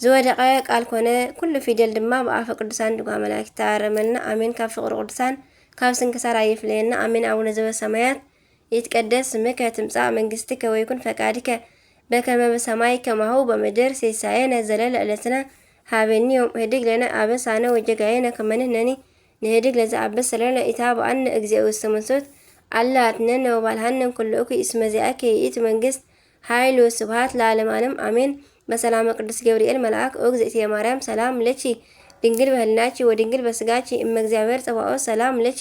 ዝወደቐ ቃል ኮነ ኩሉ ፊደል ድማ ብኣፈ ቅዱሳን ድጓ መላእክት ይተኣረመልና። ኣሜን። ካብ ፍቕሪ ቅዱሳን ካብ ስንክሳር ኣይፍለየና። ኣሜን። ኣቡነ ዘበሰማያት ይትቀደስ ስምከ ትምጻእ መንግስትከ ወይኩን ፈቃድከ በከመ በሰማይ ከማሁ በምድር። ሲሳየነ ዘለለ ዕለትነ ሀበኒ ዮም። ህድግ ለነ አበሳነ ወጌጋየነ ከመ ንሕነኒ ንህድግ ለዘአበሰ ለነ ኢታብአነ እግዚኦ ውስተ መንሱት አላ አድነነ ወባልሃነ እምኩሉ እኩይ እስመ ዚአከ ይእቲ መንግስት ኃይል ወስብሐት ለዓለመ ዓለም አሜን። በሰላመ ቅዱስ ገብርኤል መልአክ ኦ እግዝእትየ ማርያም ሰላም ለኪ ድንግል በህልናኪ ወድንግል በስጋኪ እመ እግዚአብሔር ጸባኦት ሰላም ለኪ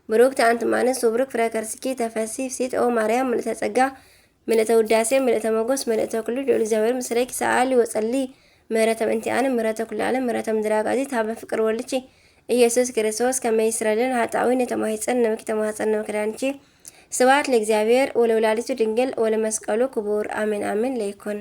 ብሩክት አንቲ እም አንስት ወብሩክ ፍሬ ከርስኪ ተፈሲ ፍሲት ኦ ማርያም ምልዕተ ጸጋ ምልእተ ውዳሴ፣ ምልእተ ሞጎስ፣ ምልእተ ኩሉ ልዑል እግዚኣብሔር ምስሌኪ ሰኣሊ ወጸሊ ምሕረተ ምእንቲኣነ ምሕረተ ኩሉ ዓለም ምሕረተ ምድረ ኣጋዚ ታበ ፍቅር ወልድኪ ኢየሱስ ክርስቶስ ከመ ይስረልን ኃጣዊ ነተማሂፀን ነብኪ ተማህፀን ነብክዳንኪ። ስብሐት ለእግዚኣብሔር ወለወላዲቱ ድንግል ወለመስቀሉ ክቡር። ኣሜን ኣሜን ለይኩን።